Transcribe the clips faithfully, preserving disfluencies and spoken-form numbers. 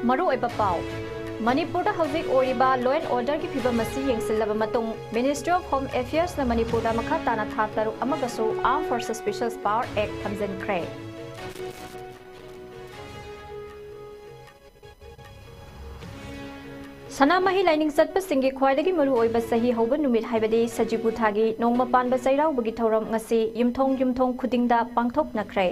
ꯃꯔꯨꯑꯣꯏꯕ ꯄꯥꯎ꯫ ꯃꯅꯤꯄꯨꯔꯗ ꯍꯧꯖꯤꯛ ꯑꯣꯏꯔꯤꯕ law and order ꯒꯤ ꯐꯤꯕꯝ ꯑꯁꯤ ꯌꯦꯡꯁꯤꯜꯂꯕ ꯃꯇꯨꯡ, Ministry of Home Affairs ꯅ ꯃꯅꯤꯄꯨꯔꯗ ꯃꯈꯥ ꯇꯥꯅ ꯊꯥ ꯇꯔꯨꯛ ꯑꯃꯒꯁꯨ Armed Forces Special Power Act ꯊꯝꯖꯤꯟꯈ꯭ꯔꯦ꯫ ꯁꯅꯥꯃꯍꯤ ꯂꯥꯏꯅꯤꯡ ꯆꯠꯄꯁꯤꯡꯒꯤ ꯈ꯭ꯋꯥꯏꯗꯒꯤ ꯃꯔꯨꯑꯣꯏꯕ ꯆꯍꯤ ꯍꯧꯕ ꯅꯨꯃꯤꯠ ꯍꯥꯏꯕꯗꯤ ꯁꯖꯤꯕꯨ ꯊꯥꯒꯤ ꯅꯣꯡꯃ ꯄꯥꯟꯕ ꯆꯩꯔꯥꯎꯕꯒꯤ ꯊꯧꯔꯝ ꯉꯁꯤ ꯌꯨꯝꯊꯣꯡ ꯌꯨꯝꯊꯣꯡ ꯈꯨꯗꯤꯡꯗ ꯄꯥꯡꯊꯣꯛꯅꯈ꯭ꯔꯦ꯫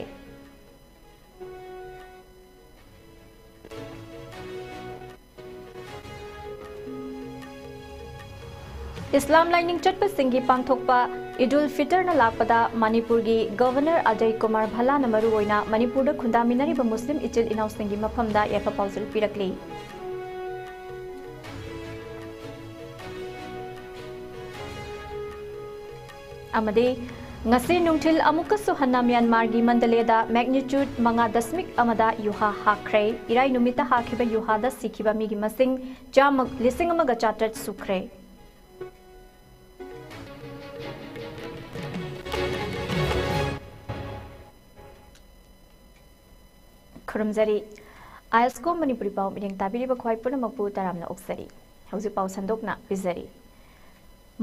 ꯏꯁꯂꯥꯝ ꯂꯥꯏꯅꯤꯡ ꯆꯠꯄꯁꯤꯡꯒꯤ ꯄꯥꯡꯊꯣꯛꯄ ꯏꯗꯨꯜ ꯐꯤꯇꯔꯅ ꯂꯥꯛꯄꯗ ꯃꯅꯤꯄꯨꯔꯒꯤ ꯒꯕꯔꯅꯔ ꯑꯖꯌ ꯀꯨꯃꯥꯔ ꯚꯜꯂꯥꯅ ꯃꯔꯨꯑꯣꯏꯅ ꯃꯅꯤꯄꯨꯔꯗ ꯈꯨꯟꯗꯥꯃꯤꯟꯅꯔꯤꯕ ꯃꯨꯁꯂꯤꯝ ꯏꯆꯤꯜ ꯏꯅꯥꯎꯁꯤꯡꯒꯤ ꯃꯐꯝꯗ ꯌꯥꯏꯐ ꯄꯥꯎꯖꯦꯜ ꯄꯤꯔꯛꯂꯤ꯫ ꯑꯃꯗꯤ ꯉꯁꯤ ꯅꯨꯡꯊꯤꯜ ꯑꯃꯨꯛꯀꯁꯨ ꯍꯟꯅ ꯃ꯭ꯌꯥꯟꯃꯥꯔꯒꯤ ꯃꯟꯗꯂꯦꯗ magnitude ꯃꯉꯥ ꯗꯁꯃꯤꯛ ꯑꯃꯗ ꯌꯨꯍꯥ ꯍꯥꯈ꯭ꯔꯦ꯫ ꯏꯔꯥꯏ ꯅꯨꯃꯤꯠꯇ ꯍꯥꯈꯤꯕ ꯌꯨꯍꯥꯗ ꯁꯤꯈꯤꯕ ꯃꯤꯒꯤ ꯃꯁꯤꯡ ꯆꯥꯝꯃ, ꯂꯤꯁꯤꯡ ꯑꯃꯒ ꯆꯥꯇ꯭ꯔꯦꯠ ꯁꯨꯈ꯭ꯔꯦ꯫ ꯈꯨꯔꯨꯝꯖꯔꯤ꯫ ꯑꯥꯏ ꯑꯦꯁ ꯀꯣ ꯃꯅꯤꯄꯨꯔꯤ ꯄꯥꯎ ꯃꯤꯠꯌꯦꯡ ꯇꯥꯕꯤꯔꯤꯕ ꯈ꯭ꯋꯥꯏ ꯄꯨꯝꯅꯃꯛꯄꯨ ꯇꯔꯥꯝꯅ ꯑꯣꯛꯆꯔꯤ꯫ ꯍꯧꯖꯤꯛ ꯄꯥꯎ ꯁꯟꯗꯣꯛꯅ ꯄꯤꯖꯔꯤ꯫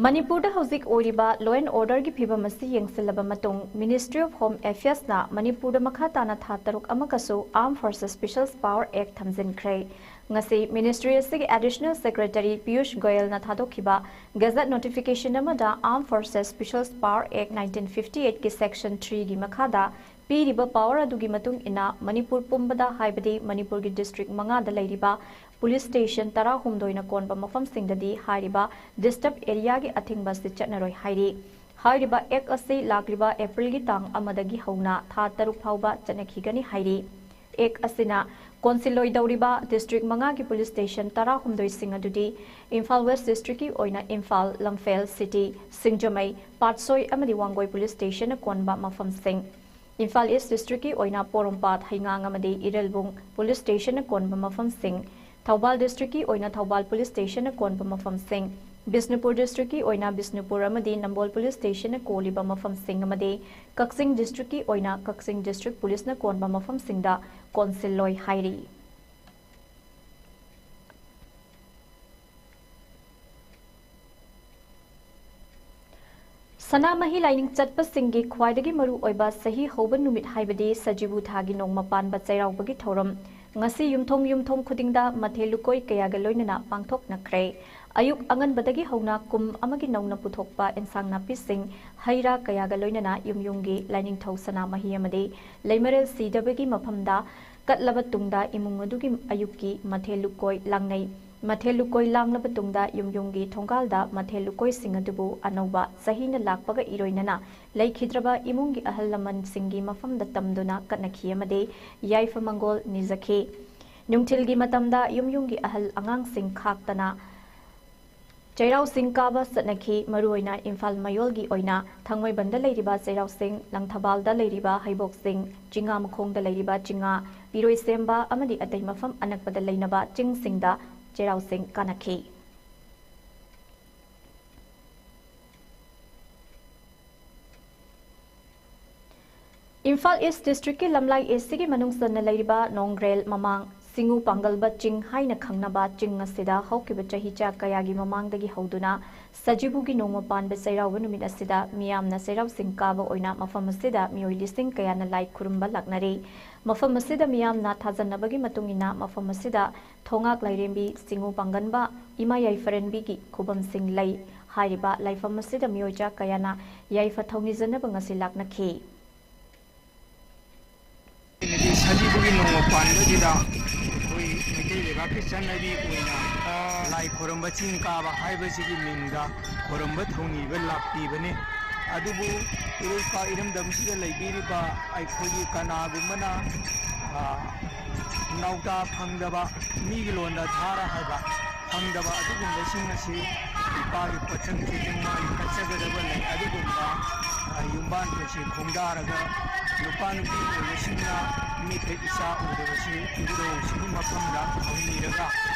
ꯃꯅꯤꯄꯨꯔꯗ ꯍꯧꯖꯤꯛ ꯑꯣꯏꯔꯤꯕ law and order ꯒꯤ ꯐꯤꯕꯝ ꯑꯁꯤ ꯌꯦꯡꯁꯤꯜꯂꯕ ꯃꯇꯨꯡ, Ministry of Home Affairs ꯅ ꯃꯅꯤꯄꯨꯔꯗ ꯃꯈꯥ ꯇꯥꯅ ꯊꯥ ꯇꯔꯨꯛ ꯑꯃꯒꯁꯨ Armed Forces Special Power Act ꯊꯝꯖꯤꯟꯈ꯭ꯔꯦ꯫ ꯉꯁꯤ ministry ꯑꯁꯤꯒꯤ Additional Secretary Piyush ꯒꯣꯌꯜꯅ ꯊꯥꯗꯣꯛꯈꯤꯕ Gazette notification ꯑꯃꯗ Armed Forces Special Power Act nineteen fifty eight ꯀꯤ section three ꯒꯤ ꯃꯈꯥꯗ ꯄꯤꯔꯤꯕ power ꯑꯗꯨꯒꯤ ꯃꯇꯨꯡ ꯏꯟꯅ ꯃꯅꯤꯄꯨꯔ ꯄꯨꯝꯕꯗ, ꯍꯥꯏꯕꯗꯤ ꯃꯅꯤꯄꯨꯔꯒꯤ district ꯃꯉꯥꯗ ꯂꯩꯔꯤꯕ police station ꯇꯔꯥꯍꯨꯝꯗꯣꯏꯅ ꯀꯣꯟꯕ ꯃꯐꯝꯁꯤꯡꯗꯗꯤ ꯍꯥꯏꯔꯤꯕ disturbed area ꯒꯤ ꯑꯊꯤꯡꯕ ꯑꯁꯤ ꯆꯠꯅꯔꯣꯏ ꯍꯥꯏꯔꯤ꯫ ꯍꯥꯏꯔꯤꯕ act ꯑꯁꯤ ꯂꯥꯛꯂꯤꯕ April ꯒꯤ ꯇꯥꯡ ꯑꯃꯗꯒꯤ ꯍꯧꯅ ꯊꯥ ꯇꯔꯨꯛ ꯐꯥꯎꯕ ꯆꯠꯅꯈꯤꯒꯅꯤ ꯍꯥꯏꯔꯤ꯫ Act ꯑꯁꯤꯅ ꯀꯣꯟꯁꯤꯜꯂꯣꯏꯗꯧꯔꯤꯕ district ꯃꯉꯥꯒꯤ police station ꯇꯔꯥꯍꯨꯝꯗꯣꯏꯁꯤꯡ ꯑꯗꯨꯗꯤ ꯏꯝꯐꯥꯜ West district ꯀꯤ ꯑꯣꯏꯅ ꯏꯝꯐꯥꯜ, ꯂꯝꯐꯦꯜ, ꯁꯤꯇꯤ, ꯁꯤꯡꯖꯃꯩ, ꯄꯥꯠꯁꯣꯏ ꯑꯃꯗꯤ ꯋꯥꯡꯒꯣꯏ police station ꯅ ꯀꯣꯟꯕ ꯃꯐꯝꯁꯤꯡ, ꯏꯝꯐꯥꯜ East district ꯀꯤ ꯑꯣꯏꯅ ꯄꯣꯔꯣꯝꯄꯥꯠ, ꯍꯩꯉꯥꯡ ꯑꯃꯗꯤ ꯏꯔꯦꯜꯕꯨꯡ police station ꯅ ꯀꯣꯟꯕ ꯃꯐꯝꯁꯤꯡ, ꯊꯧꯕꯥꯜ district ꯀꯤ ꯑꯣꯏꯅ ꯊꯧꯕꯥꯜ police station ꯅ ꯀꯣꯟꯕ ꯃꯐꯝꯁꯤꯡ, ꯕꯤꯁꯅꯨꯄꯨꯔ district ꯀꯤ ꯑꯣꯏꯅ ꯕꯤꯁꯅꯨꯄꯨꯔ ꯑꯃꯗꯤ ꯅꯝꯕꯣꯜ police station ꯅ ꯀꯣꯜꯂꯤꯕ ꯃꯐꯝꯁꯤꯡ ꯑꯃꯗꯤ ꯀꯛꯆꯤꯡ district ꯀꯤ ꯑꯣꯏꯅ ꯀꯛꯆꯤꯡ district police ꯅ ꯀꯣꯟꯕ ꯃꯐꯝꯁꯤꯡꯗ ꯀꯣꯟꯁꯤꯜꯂꯣꯏ ꯍꯥꯏꯔꯤ꯫ ꯁꯅꯥꯃꯍꯤ ꯂꯥꯏꯅꯤꯡ ꯆꯠꯄꯁꯤꯡꯒꯤ ꯈ꯭ꯋꯥꯏꯗꯒꯤ ꯃꯔꯨ ꯑꯣꯏꯕ ꯆꯍꯤ ꯍꯧꯕ ꯅꯨꯃꯤꯠ ꯍꯥꯏꯕꯗꯤ ꯁꯖꯤꯕꯨ ꯊꯥꯒꯤ ꯅꯣꯡꯃ ꯄꯥꯟꯕ ꯆꯩꯔꯥꯎꯕꯒꯤ ꯊꯧꯔꯝ ꯉꯁꯤ ꯌꯨꯝꯊꯣꯡ ꯌꯨꯝꯊꯣꯡ ꯈꯨꯗꯤꯡꯗ ꯃꯊꯦꯜ ꯂꯨꯀꯣꯏ ꯀꯌꯥꯒ ꯂꯣꯏꯅꯅ ꯄꯥꯡꯊꯣꯛꯅꯈ꯭ꯔꯦ꯫ ꯑꯌꯨꯛ ꯑꯉꯟꯕꯗꯒꯤ ꯍꯧꯅ ꯀꯨꯝ ꯑꯃꯒꯤ ꯅꯧꯅ ꯄꯨꯊꯣꯛꯄ ꯏꯟꯁꯥꯡ ꯅꯥꯄꯤꯁꯤꯡ, ꯍꯩ ꯔꯥ ꯀꯌꯥꯒ ꯂꯣꯏꯅꯅ ꯌꯨꯝ ꯌꯨꯝꯒꯤ ꯂꯥꯏꯅꯤꯡꯊꯧ ꯁꯅꯥꯃꯍꯤ ꯑꯃꯗꯤ ꯂꯩꯃꯔꯦꯜ ꯁꯤꯗꯕꯒꯤ ꯃꯐꯝꯗ ꯀꯠꯂꯕ ꯇꯨꯡꯗ ꯏꯃꯨꯡ ꯑꯗꯨꯒꯤ ꯑꯌꯨꯛꯀꯤ ꯃꯊꯦꯜ ꯂꯨꯀꯣꯏ ꯂꯥꯡꯅꯩ꯫ ꯃꯊꯦꯜ ꯂꯨꯀꯣꯏ ꯂꯥꯡꯂꯕ ꯇꯨꯡꯗ ꯌꯨꯝ ꯌꯨꯝꯒꯤ ꯊꯣꯡꯒꯥꯜꯗ ꯃꯊꯦꯜ ꯂꯨꯀꯣꯏꯁꯤꯡ ꯑꯗꯨꯕꯨ ꯑꯅꯧꯕ ꯆꯍꯤꯅ ꯂꯥꯛꯄꯒ ꯏꯔꯣꯏꯅꯅ ꯂꯩꯈꯤꯗ꯭ꯔꯕ ꯏꯃꯨꯡꯒꯤ ꯑꯍꯜ ꯂꯃꯟꯁꯤꯡꯒꯤ ꯃꯐꯝꯗ ꯇꯝꯗꯨꯅ ꯀꯠꯅꯈꯤ ꯑꯃꯗꯤ ꯌꯥꯏꯐ ꯃꯪꯒꯣꯜ ꯅꯤꯖꯈꯤ꯫ ꯅꯨꯡꯊꯤꯜꯒꯤ ꯃꯇꯝꯗ ꯌꯨꯝ ꯌꯨꯝꯒꯤ ꯑꯍꯜ ꯑꯉꯥꯡꯁꯤꯡ ꯈꯥꯛꯇꯅ ꯆꯩꯔꯥꯎ ꯆꯤꯡ ꯀꯥꯕ ꯆꯠꯅꯈꯤ꯫ ꯃꯔꯨꯑꯣꯏꯅ ꯏꯝꯐꯥꯜ ꯃꯌꯣꯜꯒꯤ ꯑꯣꯏꯅ ꯊꯥꯡꯃꯩꯕꯟꯗ ꯂꯩꯔꯤꯕ ꯆꯩꯔꯥꯎ ꯆꯤꯡ, ꯂꯪꯊꯕꯥꯜꯗ ꯂꯩꯔꯤꯕ ꯍꯩꯕꯣꯛ ꯆꯤꯡ, ꯆꯤꯡꯉꯥꯃꯈꯣꯡꯗ ꯂꯩꯔꯤꯕ ꯆꯤꯡꯉꯥ, ꯄꯤꯔꯣꯏꯁꯦꯝꯕ ꯑꯃꯗꯤ ꯑꯇꯩ ꯃꯐꯝ ꯑꯅꯛꯄꯗ ꯂꯩꯅꯕ ꯆꯤꯡꯁꯤꯡꯗ ꯆꯩꯔꯥꯎ ꯆꯤꯡ ꯀꯥꯅꯈꯤ꯫ ꯏꯝꯐꯥꯜ ꯏꯁ ꯗꯤꯁꯇ꯭ꯔꯤꯛꯀꯤ ꯂꯝꯂꯥꯏ ꯑꯦꯁꯤꯒꯤ ꯃꯅꯨꯡ ꯆꯟꯅ ꯂꯩꯔꯤꯕ ꯅꯣꯡꯒ꯭ꯔꯦꯜ ꯃꯃꯥꯡ ꯁꯤꯡꯉꯨ ꯄꯥꯡꯒꯜꯕ ꯆꯤꯡ ꯍꯥꯏꯅ ꯈꯪꯅꯕ ꯆꯤꯡ ꯑꯁꯤꯗ ꯍꯧꯈꯤꯕ ꯆꯍꯤꯆꯥ ꯀꯌꯥꯒꯤ ꯃꯃꯥꯡꯗꯒꯤ ꯍꯧꯗꯨꯅ ꯁꯖꯤꯕꯨꯒꯤ ꯅꯣꯡꯃ ꯄꯥꯟꯕ ꯆꯩꯔꯥꯎꯕ ꯅꯨꯃꯤꯠ ꯑꯁꯤꯗ ꯃꯤꯌꯥꯝꯅ ꯆꯩꯔꯥꯎ ꯆꯤꯡ ꯀꯥꯕ ꯑꯣꯏꯅ ꯃꯐꯝ ꯑꯁꯤꯗ ꯃꯤꯑꯣꯏ ꯂꯤꯁꯤꯡ ꯀꯌꯥꯅ ꯂꯥꯏ ꯈꯨꯔꯨꯝꯕ ꯂꯥꯛꯅꯔꯤ꯫ ꯃꯐꯝ ꯑꯁꯤꯗ ꯃꯤꯌꯥꯝꯅ ꯊꯥꯖꯅꯕꯒꯤ ꯃꯇꯨꯡ ꯏꯟꯅ ꯃꯐꯝ ꯑꯁꯤꯗ ꯊꯣꯉꯥꯛ ꯂꯥꯏꯔꯦꯝꯕꯤ, ꯁꯤꯡꯉꯨ ꯄꯥꯡꯒꯟꯕ, ꯏꯃꯥ ꯌꯥꯏꯐꯔꯦꯟꯕꯤꯒꯤ ꯈꯨꯕꯝꯁꯤꯡ ꯂꯩ꯫ ꯍꯥꯏꯔꯤꯕ ꯂꯥꯏꯐꯝ ꯑꯁꯤꯗ ꯃꯤꯑꯣꯏ ꯆꯥ ꯀꯌꯥꯅ ꯌꯥꯏꯐ ꯊꯧꯅꯤꯖꯅꯕ ꯉꯁꯤ ꯂꯥꯛꯅꯈꯤ꯫ ꯍꯥꯏꯗꯤ ꯁꯖꯤꯕꯨꯒꯤ ꯅꯣꯡꯃ ꯄꯥꯟꯕꯁꯤꯗ ꯑꯩꯈꯣꯏ ꯃꯩꯇꯩ ꯂꯩꯕꯥꯛꯀꯤ ꯆꯠꯅꯕꯤ ꯑꯣꯏꯅ ꯂꯥꯏ ꯈꯣꯏꯔꯝꯕ ꯆꯤꯡ ꯀꯥꯕ ꯍꯥꯏꯕꯁꯤꯒꯤ ꯃꯤꯡꯗ ꯈꯣꯏꯔꯝꯕ ꯊꯧꯅꯤꯕ ꯂꯥꯛꯄꯤꯕꯅꯤ꯫ ꯑꯗꯨꯕꯨ ꯏꯔꯣꯏꯄꯥꯛ ꯏꯔꯝꯗꯝꯁꯤꯗ ꯂꯩꯕꯤꯔꯤꯕ ꯑꯩꯈꯣꯏꯒꯤ ꯀꯅꯥꯒꯨꯝꯕꯅ, ꯑ, ꯅꯥꯎꯇꯥ ꯐꯪꯗꯕ, ꯃꯤꯒꯤ ꯂꯣꯟꯗ ꯙꯥꯔ ꯍꯥꯏꯕ, ꯐꯪꯗꯕ ꯑꯗꯨꯒꯨꯝꯕꯁꯤꯡ ꯑꯁꯤ ꯏꯄꯥꯒꯤ ꯄꯣꯠꯁꯛ ꯈꯨꯗꯤꯡꯃꯛ ꯀꯠꯆꯒꯗꯕ ꯂꯩ꯫ ꯑꯗꯨꯒꯨꯝꯕ, ꯑ, ꯌꯨꯝꯕꯥꯟ ꯄꯨꯟꯁꯤ ꯈꯣꯡꯗꯥꯔꯒ ꯅꯨꯄꯥ ꯅꯨꯄꯤ ꯑꯣꯏꯕꯁꯤꯡꯅ ꯃꯤꯠꯇ ꯏꯆꯥ ꯎꯗꯕꯁꯤ ꯏꯕꯨꯙꯧꯁꯤꯒꯤ ꯃꯐꯝꯗ ꯊꯧꯅꯤꯔꯒ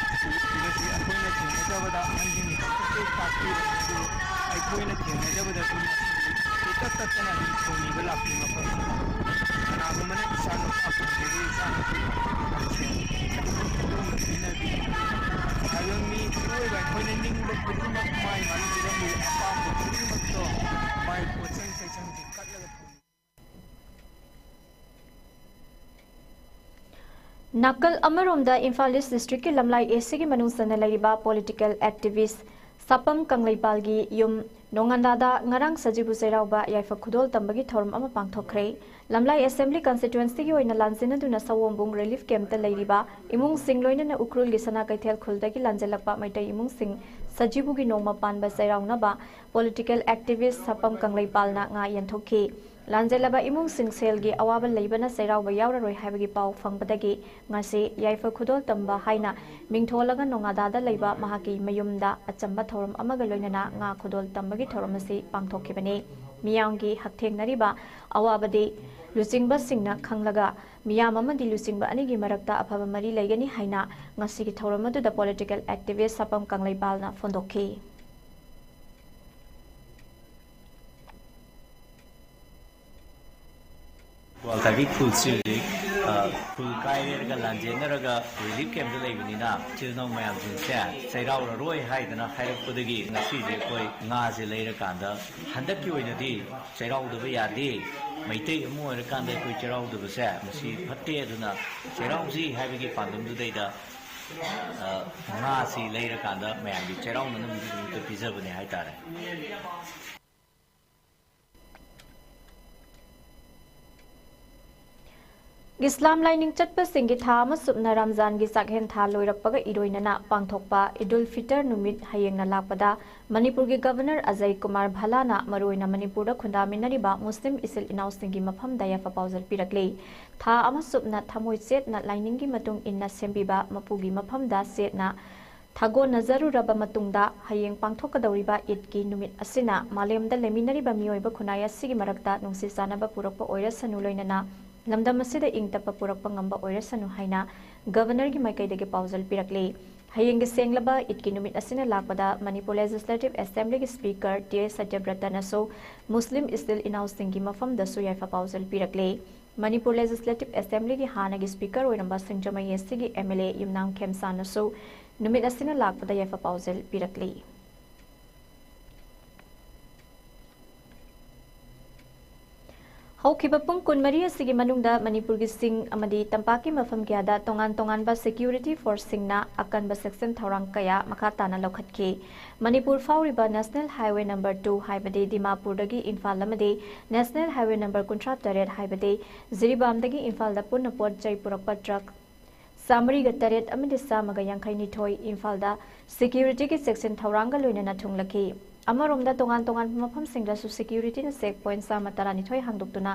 ꯎꯠꯈꯤꯕꯁꯤ ꯑꯩꯈꯣꯏꯅ ꯊꯦꯡꯅꯖꯕꯗ ꯑꯍꯟꯁꯤꯡꯅ ꯇꯥꯛꯄꯤꯔꯕ ꯑꯗꯨ ꯑꯩꯈꯣꯏꯅ ꯊꯦꯡꯅꯖꯕꯗꯁꯨ ꯃꯁꯤ ꯏꯇꯠ ꯇꯠꯇꯅ ꯑꯗꯨꯝ ꯊꯧꯅꯤꯕ ꯂꯥꯛꯄꯤ ꯃꯐꯝꯁꯤꯗ ꯀꯅꯥꯒꯨꯝꯕꯅ ꯏꯆꯥ ꯅꯨꯄꯥ ꯐꯪꯗ꯭ꯔꯤꯕ ꯏꯆꯥ ꯅꯨꯄꯤ ꯐꯪꯗ꯭ꯔꯤꯕ ꯍꯥꯏꯕꯁꯦ ꯑꯗꯨꯒꯨꯝꯕ ꯄꯤꯅꯕꯤ ꯍꯥꯏꯕ ꯃꯤ ꯃꯤꯑꯣꯏꯕ ꯑꯩꯈꯣꯏꯅ ꯅꯤꯡꯕ ꯈꯨꯗꯤꯡꯃꯛ ꯃꯥꯏ ꯃꯥꯏ ꯄꯤꯔꯝꯃꯤꯕ ꯑꯄꯥꯝꯕ ꯈꯨꯗꯤꯡꯃꯛꯇꯣ ꯅꯥꯀꯜ ꯑꯃꯔꯣꯝꯗ ꯏꯝꯐꯥꯜ ꯏꯁ ꯗꯤꯁꯇ꯭ꯔꯤꯛꯀꯤ ꯂꯝꯂꯥꯏ ꯑꯦꯁꯤꯒꯤ ꯃꯅꯨꯡ ꯆꯟꯅ ꯂꯩꯔꯤꯕ ꯄꯣꯂꯤꯇꯤꯀꯦꯜ ꯑꯦꯛꯇꯤꯚꯤꯁ ꯁꯥꯄꯝ ꯀꯪꯂꯩꯄꯥꯜꯒꯤ ꯌꯨꯝ ꯅꯣꯡꯉꯥꯟꯗꯥꯗ ꯉꯔꯥꯡ ꯁꯖꯤꯕꯨ ꯆꯩꯔꯥꯎꯕ ꯌꯥꯏꯐ ꯈꯨꯗꯣꯜ ꯇꯝꯕꯒꯤ ꯊꯧꯔꯝ ꯑꯃ ꯄꯥꯡꯊꯣꯛꯈ꯭ꯔꯦ꯫ ꯂꯝꯂꯥꯏ ꯑꯦꯁꯦꯝꯕ꯭ꯂꯤ ꯀꯟꯁꯇꯤꯇ꯭ꯋꯦꯟꯁꯤꯒꯤ ꯑꯣꯏꯅ ꯂꯥꯟꯖꯦꯟꯅꯗꯨꯅ ꯁꯑꯣꯝꯕꯨꯡ ꯔꯤꯂꯤꯐ ꯀꯦꯝꯞꯇ ꯂꯩꯔꯤꯕ ꯏꯃꯨꯡꯁꯤꯡ, ꯂꯣꯏꯅꯅ ꯎꯈ꯭ꯔꯨꯜꯒꯤ ꯁꯅꯥ ꯀꯩꯊꯦꯜ ꯈꯨꯜꯗꯒꯤ ꯂꯥꯟꯖꯦꯜꯂꯛꯄ ꯃꯩꯇꯩ ꯏꯃꯨꯡꯁꯤꯡ ꯁꯖꯤꯕꯨꯒꯤ ꯅꯣꯡꯃ ꯄꯥꯟꯕ ꯆꯩꯔꯥꯎꯅꯕ ꯄꯣꯂꯤꯇꯤꯀꯦꯜ ꯑꯦꯛꯇꯤꯚꯤꯁ ꯁꯥꯄꯝ ꯀꯪꯂꯩꯄꯥꯜꯅ ꯉꯥ ꯌꯦꯟꯊꯣꯛꯈꯤ꯫ ꯂꯥꯟꯖꯦꯜꯂꯕ ꯏꯃꯨꯡꯁꯤꯡ ꯁꯦꯜꯒꯤ ꯑꯋꯥꯕ ꯂꯩꯕꯅ ꯆꯩꯔꯥꯎꯕ ꯌꯥꯎꯔꯔꯣꯏ ꯍꯥꯏꯕꯒꯤ ꯄꯥꯎ ꯐꯪꯕꯗꯒꯤ ꯉꯁꯤ ꯌꯥꯏꯐ ꯈꯨꯗꯣꯜ ꯇꯝꯕ ꯍꯥꯏꯅ ꯃꯤꯡꯊꯣꯜꯂꯒ ꯅꯣꯉꯥꯗꯥꯗ ꯂꯩꯕ ꯃꯍꯥꯛꯀꯤ ꯃꯌꯨꯝꯗ ꯑꯆꯝꯕ ꯊꯧꯔꯝ ꯑꯃꯒ ꯂꯣꯏꯅꯅ ꯉꯥ ꯈꯨꯗꯣꯜ ꯇꯝꯕꯒꯤ ꯊꯧꯔꯝ ꯑꯁꯤ ꯄꯥꯡꯊꯣꯛꯈꯤꯕꯅꯤ꯫ ꯃꯤꯌꯥꯝꯒꯤ ꯍꯛꯊꯦꯡꯅꯔꯤꯕ ꯑꯋꯥꯕꯗꯤ ꯂꯨꯆꯤꯡꯕꯁꯤꯡꯅ ꯈꯪꯂꯒ ꯃꯤꯌꯥꯝ ꯑꯃꯗꯤ ꯂꯨꯆꯤꯡꯕ ꯑꯅꯤꯒꯤ ꯃꯔꯛꯇ ꯑꯐꯕ ꯃꯔꯤ ꯂꯩꯒꯅꯤ ꯍꯥꯏꯅ ꯉꯁꯤꯒꯤ ꯊꯧꯔꯝ ꯑꯗꯨꯗ ꯄꯣꯂꯤꯇꯤꯀꯦꯜ ꯑꯦꯛꯇꯤꯚꯤꯁ ꯁꯥꯄꯝ ꯀꯪꯂꯩꯄꯥꯜꯅ ꯐꯣꯡꯗꯣꯛꯈꯤ꯫ ꯒ꯭ꯋꯥꯜꯊꯥꯒꯤ ꯈꯨꯜꯁꯤ ꯍꯧꯖꯤꯛ, ꯑ, ꯈꯨꯜ ꯀꯥꯏꯔꯦꯔꯒ ꯂꯥꯟꯖꯦꯟꯅꯔꯒ ꯔꯤꯂꯤꯐ ꯀꯦꯝꯞꯇ ꯂꯩꯕꯅꯤꯅ, ꯏꯆꯤꯜ ꯏꯅꯥꯎ ꯃꯌꯥꯝꯁꯤꯡꯁꯦ ꯆꯩꯔꯥꯎꯔꯔꯣꯏ ꯍꯥꯏꯗꯅ ꯍꯥꯏꯔꯛꯄꯗꯒꯤ ꯉꯁꯤꯁꯦ ꯑꯩꯈꯣꯏ ꯉꯥꯁꯦ ꯂꯩꯔꯀꯥꯟꯗ, ꯍꯟꯗꯛꯀꯤ ꯑꯣꯏꯅꯗꯤ ꯆꯩꯔꯥꯎꯗꯕ ꯌꯥꯗꯦ, ꯃꯩꯇꯩ ꯑꯃ ꯑꯣꯏꯔꯀꯥꯟꯗ ꯑꯩꯈꯣꯏ ꯆꯩꯔꯥꯎꯗꯕꯁꯦ ꯃꯁꯤ ꯐꯠꯇꯦ, ꯑꯗꯨꯅ ꯆꯩꯔꯥꯎꯁꯤ ꯍꯥꯏꯕꯒꯤ ꯄꯥꯟꯗꯝꯗꯨꯗꯩꯗ, ꯑ, ꯉꯥꯁꯤ ꯂꯩꯔꯀꯥꯟꯗ ꯃꯌꯥꯝꯒꯤ ꯆꯩꯔꯥꯎꯅꯅꯕꯒꯤꯗꯃꯛꯇ ꯄꯤꯖꯕꯅꯦ ꯍꯥꯏꯇꯥꯔꯦ꯫ ꯏꯁꯂꯥꯝ ꯂꯥꯏꯅꯤꯡ ꯆꯠꯄꯁꯤꯡꯒꯤ ꯊꯥ ꯑꯃ ꯆꯨꯞꯅ ꯔꯝꯖꯥꯟꯒꯤ ꯆꯥꯛꯍꯦꯟ ꯊꯥ ꯂꯣꯏꯔꯛꯄꯒ ꯏꯔꯣꯏꯅꯅ ꯄꯥꯡꯊꯣꯛꯄ ꯏꯗꯨꯜ ꯐꯤꯇꯔ ꯅꯨꯃꯤꯠ ꯍꯌꯦꯡꯅ ꯂꯥꯛꯄꯗ ꯃꯅꯤꯄꯨꯔꯒꯤ ꯒꯚꯔꯅꯔ ꯑꯖꯌ ꯀꯨꯃꯥꯔ ꯚꯜꯂꯥꯅ ꯃꯔꯨꯑꯣꯏꯅ ꯃꯅꯤꯄꯨꯔꯗ ꯈꯨꯟꯗꯥꯃꯤꯟꯅꯔꯤꯕ ꯃꯨꯁꯂꯤꯝ ꯏꯆꯤꯜ ꯏꯅꯥꯎꯁꯤꯡꯒꯤ ꯃꯐꯝꯗ ꯌꯥꯏꯐ ꯄꯥꯎꯖꯦꯜ ꯄꯤꯔꯛꯂꯤ꯫ ꯊꯥ ꯑꯃ ꯆꯨꯞꯅ ꯊꯃꯣꯏ ꯆꯦꯠꯅ ꯂꯥꯏꯅꯤꯡꯒꯤ ꯃꯇꯨꯡ ꯏꯟꯅ ꯁꯦꯝꯕꯤꯕ ꯃꯄꯨꯒꯤ ꯃꯐꯝꯗ ꯆꯦꯠꯅ ꯊꯥꯒꯣꯟꯅꯖꯔꯨꯔꯕ ꯃꯇꯨꯡꯗ, ꯍꯌꯦꯡ ꯄꯥꯡꯊꯣꯛꯀꯗꯧꯔꯤꯕ ꯏꯗꯀꯤ ꯅꯨꯃꯤꯠ ꯑꯁꯤꯅ ꯃꯥꯂꯦꯝꯗ ꯂꯩꯃꯤꯟꯅꯔꯤꯕ ꯃꯤꯑꯣꯏꯕ ꯈꯨꯟꯅꯥꯏ ꯑꯁꯤꯒꯤ ꯃꯔꯛꯇ ꯅꯨꯡꯁꯤ ꯆꯥꯟꯅꯕ ꯄꯨꯔꯛꯄ ꯑꯣꯏꯔꯁꯅꯨ, ꯂꯣꯏꯅꯅ ꯂꯝꯗꯝ ꯑꯁꯤꯗ ꯏꯪ ꯇꯞꯄ ꯄꯨꯔꯛꯄ ꯉꯝꯕ ꯑꯣꯏꯔꯁꯅꯨ ꯍꯥꯏꯅ ꯒꯚꯔꯅꯔꯒꯤ ꯃꯥꯏꯀꯩꯗꯒꯤ ꯄꯥꯎꯖꯦꯜ ꯄꯤꯔꯛꯂꯤ꯫ ꯍꯌꯦꯡꯒꯤ ꯁꯦꯡꯂꯕ ꯏꯗꯀꯤ ꯅꯨꯃꯤꯠ ꯑꯁꯤꯅ ꯂꯥꯛꯄꯗ ꯃꯅꯤꯄꯨꯔ ꯂꯦꯖꯤꯁꯂꯦꯇꯤꯚ ꯑꯦꯁꯦꯝꯕ꯭ꯂꯤꯒꯤ ꯁ꯭ꯄꯤꯀꯔ ꯇꯤ ꯑꯦꯁ ꯁꯇ꯭ꯌꯕ꯭ꯔꯇꯅꯁꯨ ꯃꯨꯁꯂꯤꯝ ꯏꯆꯤꯜ ꯏꯅꯥꯎꯁꯤꯡꯒꯤ ꯃꯐꯝꯗꯁꯨ ꯌꯥꯏꯐ ꯄꯥꯎꯖꯦꯜ ꯄꯤꯔꯛꯂꯤ꯫ ꯃꯅꯤꯄꯨꯔ ꯂꯦꯖꯤꯁꯂꯦꯇꯤꯚ ꯑꯦꯁꯦꯝꯕ꯭ꯂꯤꯒꯤ ꯍꯥꯟꯅꯒꯤ ꯁ꯭ꯄꯤꯀꯔ ꯑꯣꯏꯔꯝꯕ ꯁꯤꯡꯖꯃꯩ ꯑꯦꯁ ꯁꯤꯒꯤ ꯑꯦꯝ ꯑꯦꯜ ꯑꯦ ꯌꯨꯝꯅꯥꯝ ꯈꯦꯝꯁꯥꯅꯁꯨ ꯅꯨꯃꯤꯠ ꯑꯁꯤꯅ ꯂꯥꯛꯄꯗ ꯌꯥꯏꯐ ꯄꯥꯎꯖꯦꯜ ꯄꯤꯔꯛꯂꯤ꯫ ꯍꯧꯈꯤꯕ ꯄꯨꯡ ꯀꯨꯟꯃꯔꯤ ꯑꯁꯤꯒꯤ ꯃꯅꯨꯡꯗ ꯃꯅꯤꯄꯨꯔꯒꯤ ꯆꯤꯡ ꯑꯃꯗꯤ ꯇꯝꯄꯥꯛꯀꯤ ꯃꯐꯝ ꯀꯌꯥꯗ ꯇꯣꯉꯥꯟ ꯇꯣꯉꯥꯟꯕ security forceꯁꯤꯡꯅ ꯑꯀꯟꯕ ꯆꯦꯛꯁꯤꯟ ꯊꯧꯔꯥꯡ ꯀꯌꯥ ꯃꯈꯥ ꯇꯥꯅ ꯂꯧꯈꯠꯈꯤ꯫ Manipur ꯐꯥꯎꯔꯤꯕ National Highway number two ꯍꯥꯏꯕꯗꯤ ꯗꯤꯃꯥꯄꯨꯔꯗꯒꯤ ꯏꯝꯐꯥꯜ ꯑꯃꯗꯤ National Highway number ꯀꯨꯟꯊ꯭ꯔꯥ ꯇꯔꯦꯠ ꯍꯥꯏꯕꯗꯤ ꯖꯤꯔꯤꯕꯥꯝꯗꯒꯤ ꯏꯝꯐꯥꯜꯗ ꯄꯨꯟꯅ ꯄꯣꯠ ꯆꯩ ꯄꯨꯔꯛꯄ ꯇ꯭ꯔꯛ ꯆꯥꯃꯔꯤꯒ ꯇꯔꯦꯠ ꯑꯃꯗꯤ ꯆꯥꯝꯃꯒ ꯌꯥꯡꯈꯩ ꯅꯤꯊꯣꯏ ꯏꯝꯐꯥꯜꯗ securityꯒꯤ ꯆꯦꯛꯁꯤꯟ ꯊꯧꯔꯥꯡꯒ ꯂꯣꯏꯅꯅ ꯊꯨꯡꯂꯈꯤ꯫ ꯑꯃꯔꯣꯝꯗ ꯇꯣꯉꯥꯟ ꯇꯣꯉꯥꯟꯕ ꯃꯐꯝꯁꯤꯡꯗꯁꯨ securityꯅ check point ꯆꯥꯝꯃ ꯇꯔꯥꯅꯤꯊꯣꯏ ꯍꯥꯡꯗꯣꯛꯇꯨꯅ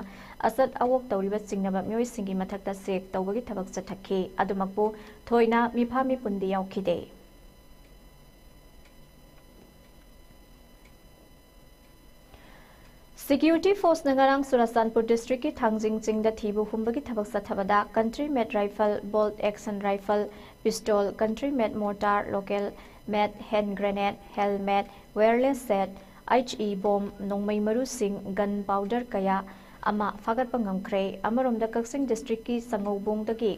ꯑꯆꯠ ꯑꯋꯣꯛ ꯇꯧꯔꯤꯕ ꯆꯤꯡꯅꯕ ꯃꯤꯑꯣꯏꯁꯤꯡꯒꯤ ꯃꯊꯛꯇ check ꯇꯧꯕꯒꯤ ꯊꯕꯛ ꯆꯠꯊꯈꯤ꯫ ꯑꯗꯨꯃꯛꯄꯨ ꯊꯣꯏꯅ ꯃꯤꯐꯥ ꯃꯤꯄꯨꯟꯗꯤ ꯌꯥꯎꯈꯤꯗꯦ꯫ Security forceꯅ ꯉꯔꯥꯡ ꯆꯨꯔꯥꯆꯥꯟꯄꯨꯔ districtꯀꯤ ꯊꯥꯡꯖꯤꯡ ꯆꯤꯡꯗ ꯊꯤꯕ ꯍꯨꯝꯕꯒꯤ ꯊꯕꯛ ꯆꯠꯊꯕꯗ country made rifle, bolt action rifle, pistol, country made mortar, local made hand grenade, helmet, wireless set, IED bomb, ꯅꯣꯡꯃꯩ ꯃꯔꯨꯁꯤꯡ, gun powder ꯀꯌꯥ ꯑꯃ ꯐꯥꯒꯠꯄ ꯉꯝꯈ꯭ꯔꯦ꯫ ꯑꯃꯔꯣꯝꯗ ꯀꯛꯆꯤꯡ districtꯀꯤ ꯆꯉꯧꯕꯣꯡꯗꯒꯤ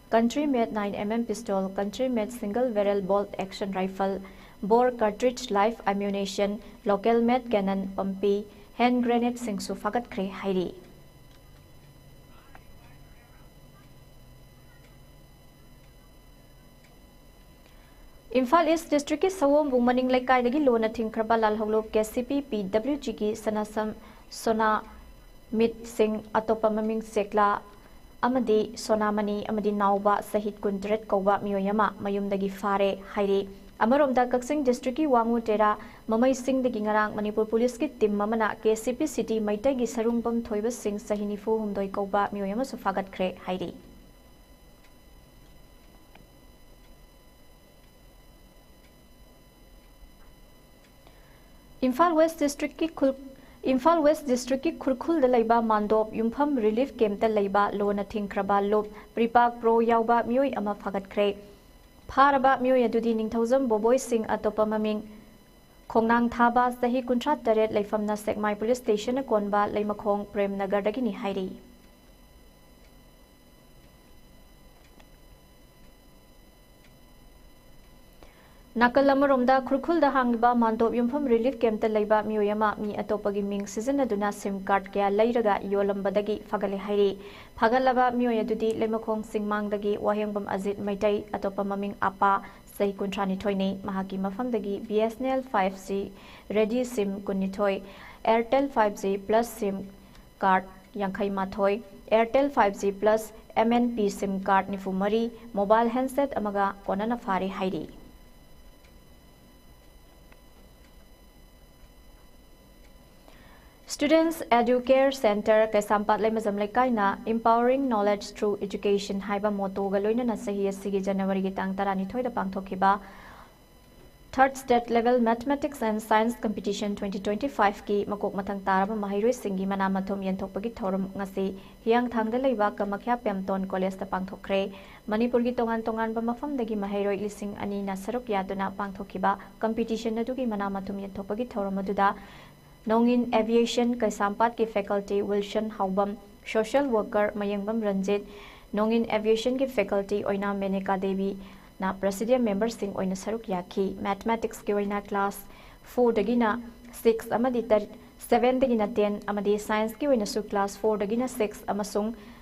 country made nine MM pistol, country made single barrel bolt action rifle, bore cartridge, live ammunition, local made cannon, ꯄꯝꯄꯤ, hand grenadeꯁꯤꯡꯁꯨ ꯐꯥꯒꯠꯈ꯭ꯔꯦ ꯍꯥꯏꯔꯤ꯫ Imphal East districtꯀꯤ ꯁꯑꯣꯝꯕꯨꯡ ꯃꯅꯤꯡ ꯂꯩꯀꯥꯏꯗꯒꯤ ꯂꯣꯟꯅ ꯊꯤꯡꯈ꯭ꯔꯕ ꯂꯥꯜꯍꯧꯂꯨꯞ KCP PWGꯒꯤ ꯁꯅꯥꯁꯝ ꯁꯣꯅꯥ ꯃꯤꯠꯁꯤꯡ, ꯑꯇꯣꯞꯄ ꯃꯃꯤꯡ ꯆꯦꯛꯂꯥ ꯑꯃꯗꯤ ꯁꯣꯅꯥꯃꯅꯤ ꯑꯃꯗꯤ ꯅꯥꯎꯕ ꯁꯍꯤꯗ ꯀꯨꯟꯇꯔꯦꯠ ꯀꯧꯕ ꯃꯤꯑꯣꯏ ꯑꯃ ꯃꯌꯨꯝꯗꯒꯤ ꯐꯥꯔꯦ ꯍꯥꯏꯔꯤ꯫ ꯑꯃꯔꯣꯝꯗ ꯀꯛꯆꯤꯡ districtꯀꯤ ꯋꯥꯉꯨ ꯇꯦꯔꯥ ꯃꯃꯩꯁꯤꯡꯗꯒꯤ ꯉꯔꯥꯡ ꯃꯅꯤꯄꯨꯔ policeꯀꯤ team ꯑꯃꯅ KCP city ꯃꯩꯇꯩꯒꯤ ꯁꯔꯨꯡꯕꯝ ꯊꯣꯏꯕꯁꯤꯡ ꯆꯍꯤ ꯅꯤꯐꯨ ꯍꯨꯝꯗꯣꯏ ꯀꯧꯕ ꯃꯤꯑꯣꯏ ꯑꯃꯁꯨ ꯐꯥꯒꯠꯈ꯭ꯔꯦ ꯍꯥꯏꯔꯤ꯫ ꯏꯝꯐꯥꯜ West districtꯀꯤ ꯈꯨꯜ-, ꯏꯝꯐꯥꯜ West districtꯀꯤ ꯈꯨꯔꯈꯨꯜꯗ ꯂꯩꯕ ꯃꯥꯟꯗꯣꯞ ꯌꯨꯝꯐꯝ relief campꯇ ꯂꯩꯕ ꯂꯣꯟꯅ ꯊꯤꯡꯈ꯭ꯔꯕ ꯂꯨꯞ ꯄ꯭ꯔꯤꯄꯥꯛ ꯄ꯭ꯔꯣ ꯌꯥꯎꯕ ꯃꯤꯑꯣꯏ ꯑꯃ ꯐꯥꯒꯠꯈ꯭ꯔꯦ꯫ ꯐꯥꯔꯕ ꯃꯤꯑꯣꯏ ꯑꯗꯨꯗꯤ ꯅꯤꯡꯊꯧꯖꯝ ꯕꯣꯕꯣꯏꯁꯤꯡ, ꯑꯇꯣꯞꯄ ꯃꯃꯤꯡ ꯈꯣꯡꯅꯥꯡ ꯊꯥꯕ, ꯆꯍꯤ ꯀꯨꯟꯊ꯭ꯔꯥ ꯇꯔꯦꯠ, ꯂꯩꯐꯝꯅ ꯁꯦꯛꯃꯥꯏ police stationꯅ ꯀꯣꯟꯕ ꯂꯩꯃꯈꯣꯡ ꯄ꯭ꯔꯦꯝꯅꯒꯔꯗꯒꯤꯅꯤ ꯍꯥꯏꯔꯤ꯫ ꯅꯥꯀꯜ ꯑꯃꯔꯣꯝꯗ, ꯈꯨꯔꯈꯨꯜꯗ ꯍꯥꯡꯂꯤꯕ ꯃꯥꯟꯗꯣꯞ ꯌꯨꯝꯐꯝ ꯔꯤꯂꯤꯐ ꯀꯦꯝꯞꯇ ꯂꯩꯕ ꯃꯤꯑꯣꯏ ꯑꯃ ꯃꯤ ꯑꯇꯣꯞꯄꯒꯤ ꯃꯤꯡ ꯁꯤꯖꯤꯟꯅꯗꯨꯅ ꯁꯤꯝ ꯀꯥꯔꯗ ꯀꯌꯥ ꯂꯩꯔꯒ ꯌꯣꯜꯂꯝꯕꯗꯒꯤ ꯐꯒꯠꯂꯦ ꯍꯥꯏꯔꯤ꯫ ꯐꯒꯠꯂꯕ ꯃꯤꯑꯣꯏ ꯑꯗꯨꯗꯤ ꯂꯩꯃꯈꯣꯡ ꯆꯤꯡꯃꯥꯡꯗꯒꯤ ꯋꯥꯍꯦꯡꯕꯝ ꯑꯖꯤꯠ ꯃꯩꯇꯩ, ꯑꯇꯣꯞꯄ ꯃꯃꯤꯡ ꯑꯄꯥ, ꯆꯍꯤ ꯀꯨꯟꯊ꯭ꯔꯥꯅꯤꯊꯣꯏꯅꯤ꯫ ꯃꯍꯥꯛꯀꯤ ꯃꯐꯝꯗꯒꯤ B S N L five G, ready SIM ꯀꯨꯟꯅꯤꯊꯣꯏ, Airtel five G plus SIM card ꯌꯥꯡꯈꯩ ꯃꯥꯊꯣꯏ, Airtel five G plus M N P SIM card ꯅꯤꯐꯨ ꯃꯔꯤ, ꯃꯣꯕꯥꯏꯜ ꯍꯦꯟꯁꯦꯠ ꯑꯃꯒ ꯀꯣꯟꯅꯅ ꯐꯥꯔꯦ ꯍꯥꯏꯔꯤ꯫ Students Educare Center, ꯀꯩꯁꯥꯝꯄꯥꯠ Leimajam ꯂꯩꯀꯥꯏꯅ Empowering Knowledge Through Education ꯍꯥꯏꯕ ꯃꯣꯇꯣꯒ ꯂꯣꯏꯅꯅ ꯆꯍꯤ ꯑꯁꯤꯒꯤ ꯖꯅꯋꯥꯔꯤꯒꯤ ꯇꯥꯡ ꯇꯔꯥꯅꯤꯊꯣꯏꯗ ꯄꯥꯡꯊꯣꯛꯈꯤꯕ Third State Level Mathematics and Science Competition twenty twenty-five ꯀꯤ ꯃꯀꯣꯛ ꯃꯊꯪ ꯇꯥꯔꯕ ꯃꯍꯩꯔꯣꯏꯁꯤꯡꯒꯤ ꯃꯅꯥ ꯃꯊꯨꯝ ꯌꯦꯟꯊꯣꯛꯄꯒꯤ ꯊꯧꯔꯝ ꯉꯁꯤ ꯍꯤꯌꯥꯡꯊꯥꯡꯗ ꯂꯩꯕ ꯀꯃꯈ꯭ꯌꯥ ꯄꯦꯝꯇꯣꯟ ꯀꯣꯂꯦꯖꯇ ꯄꯥꯡꯊꯣꯛꯈ꯭ꯔꯦ꯫ ꯃꯅꯤꯄꯨꯔꯒꯤ ꯇꯣꯉꯥꯟ ꯇꯣꯉꯥꯟꯕ ꯃꯐꯝꯗꯒꯤ ꯃꯍꯩꯔꯣꯏ ꯂꯤꯁꯤꯡ ꯑꯅꯤꯅ ꯁꯔꯨꯛ ꯌꯥꯗꯨꯅ ꯄꯥꯡꯊꯣꯛꯈꯤꯕ ꯀꯝꯄꯤꯇꯤꯁꯟ ꯑꯗꯨꯒꯤ ꯃꯅꯥ ꯃꯊꯨꯝ ꯌꯦꯟꯊꯣꯛꯄꯒꯤ ꯊꯧꯔꯝ ꯑꯗꯨꯗ ꯅꯣꯡꯏꯟ ꯑꯦꯚꯤꯌꯦꯁꯟ ꯀꯩꯁꯥꯝꯄꯥꯠꯀꯤ faculty Wilson Haobam, social worker Mayengbam Ranjit, ꯅꯣꯡꯏꯟ ꯑꯦꯚꯤꯌꯦꯁꯟꯒꯤ ꯐꯦꯀꯜꯇꯤ ꯑꯣꯏꯅ ꯃꯦꯅꯦꯀꯥ ꯗꯦꯕꯤꯅ ꯄ꯭ꯔꯦꯁꯤꯗꯦꯟ ꯃꯦꯝꯕꯔꯁꯤꯡ ꯑꯣꯏꯅ ꯁꯔꯨꯛ ꯌꯥꯈꯤ꯫ ꯃꯦꯊꯃꯦꯇꯤꯛꯁꯀꯤ ꯑꯣꯏꯅ ꯀ꯭ꯂꯥꯁ ꯐꯣꯔꯗꯒꯤꯅ ꯁꯤꯛꯁ ꯑꯃꯗꯤ ꯇꯔ-, ꯁꯚꯦꯟꯗꯒꯤꯅ ꯇꯦꯟ ꯑꯃꯗꯤ ꯁꯥꯏꯟꯁꯀꯤ ꯑꯣꯏꯅꯁꯨ ꯀ꯭ꯂꯥꯁ ꯐꯣꯔꯗꯒꯤꯅ ꯁꯤꯛꯁ ꯑꯃꯁꯨꯡ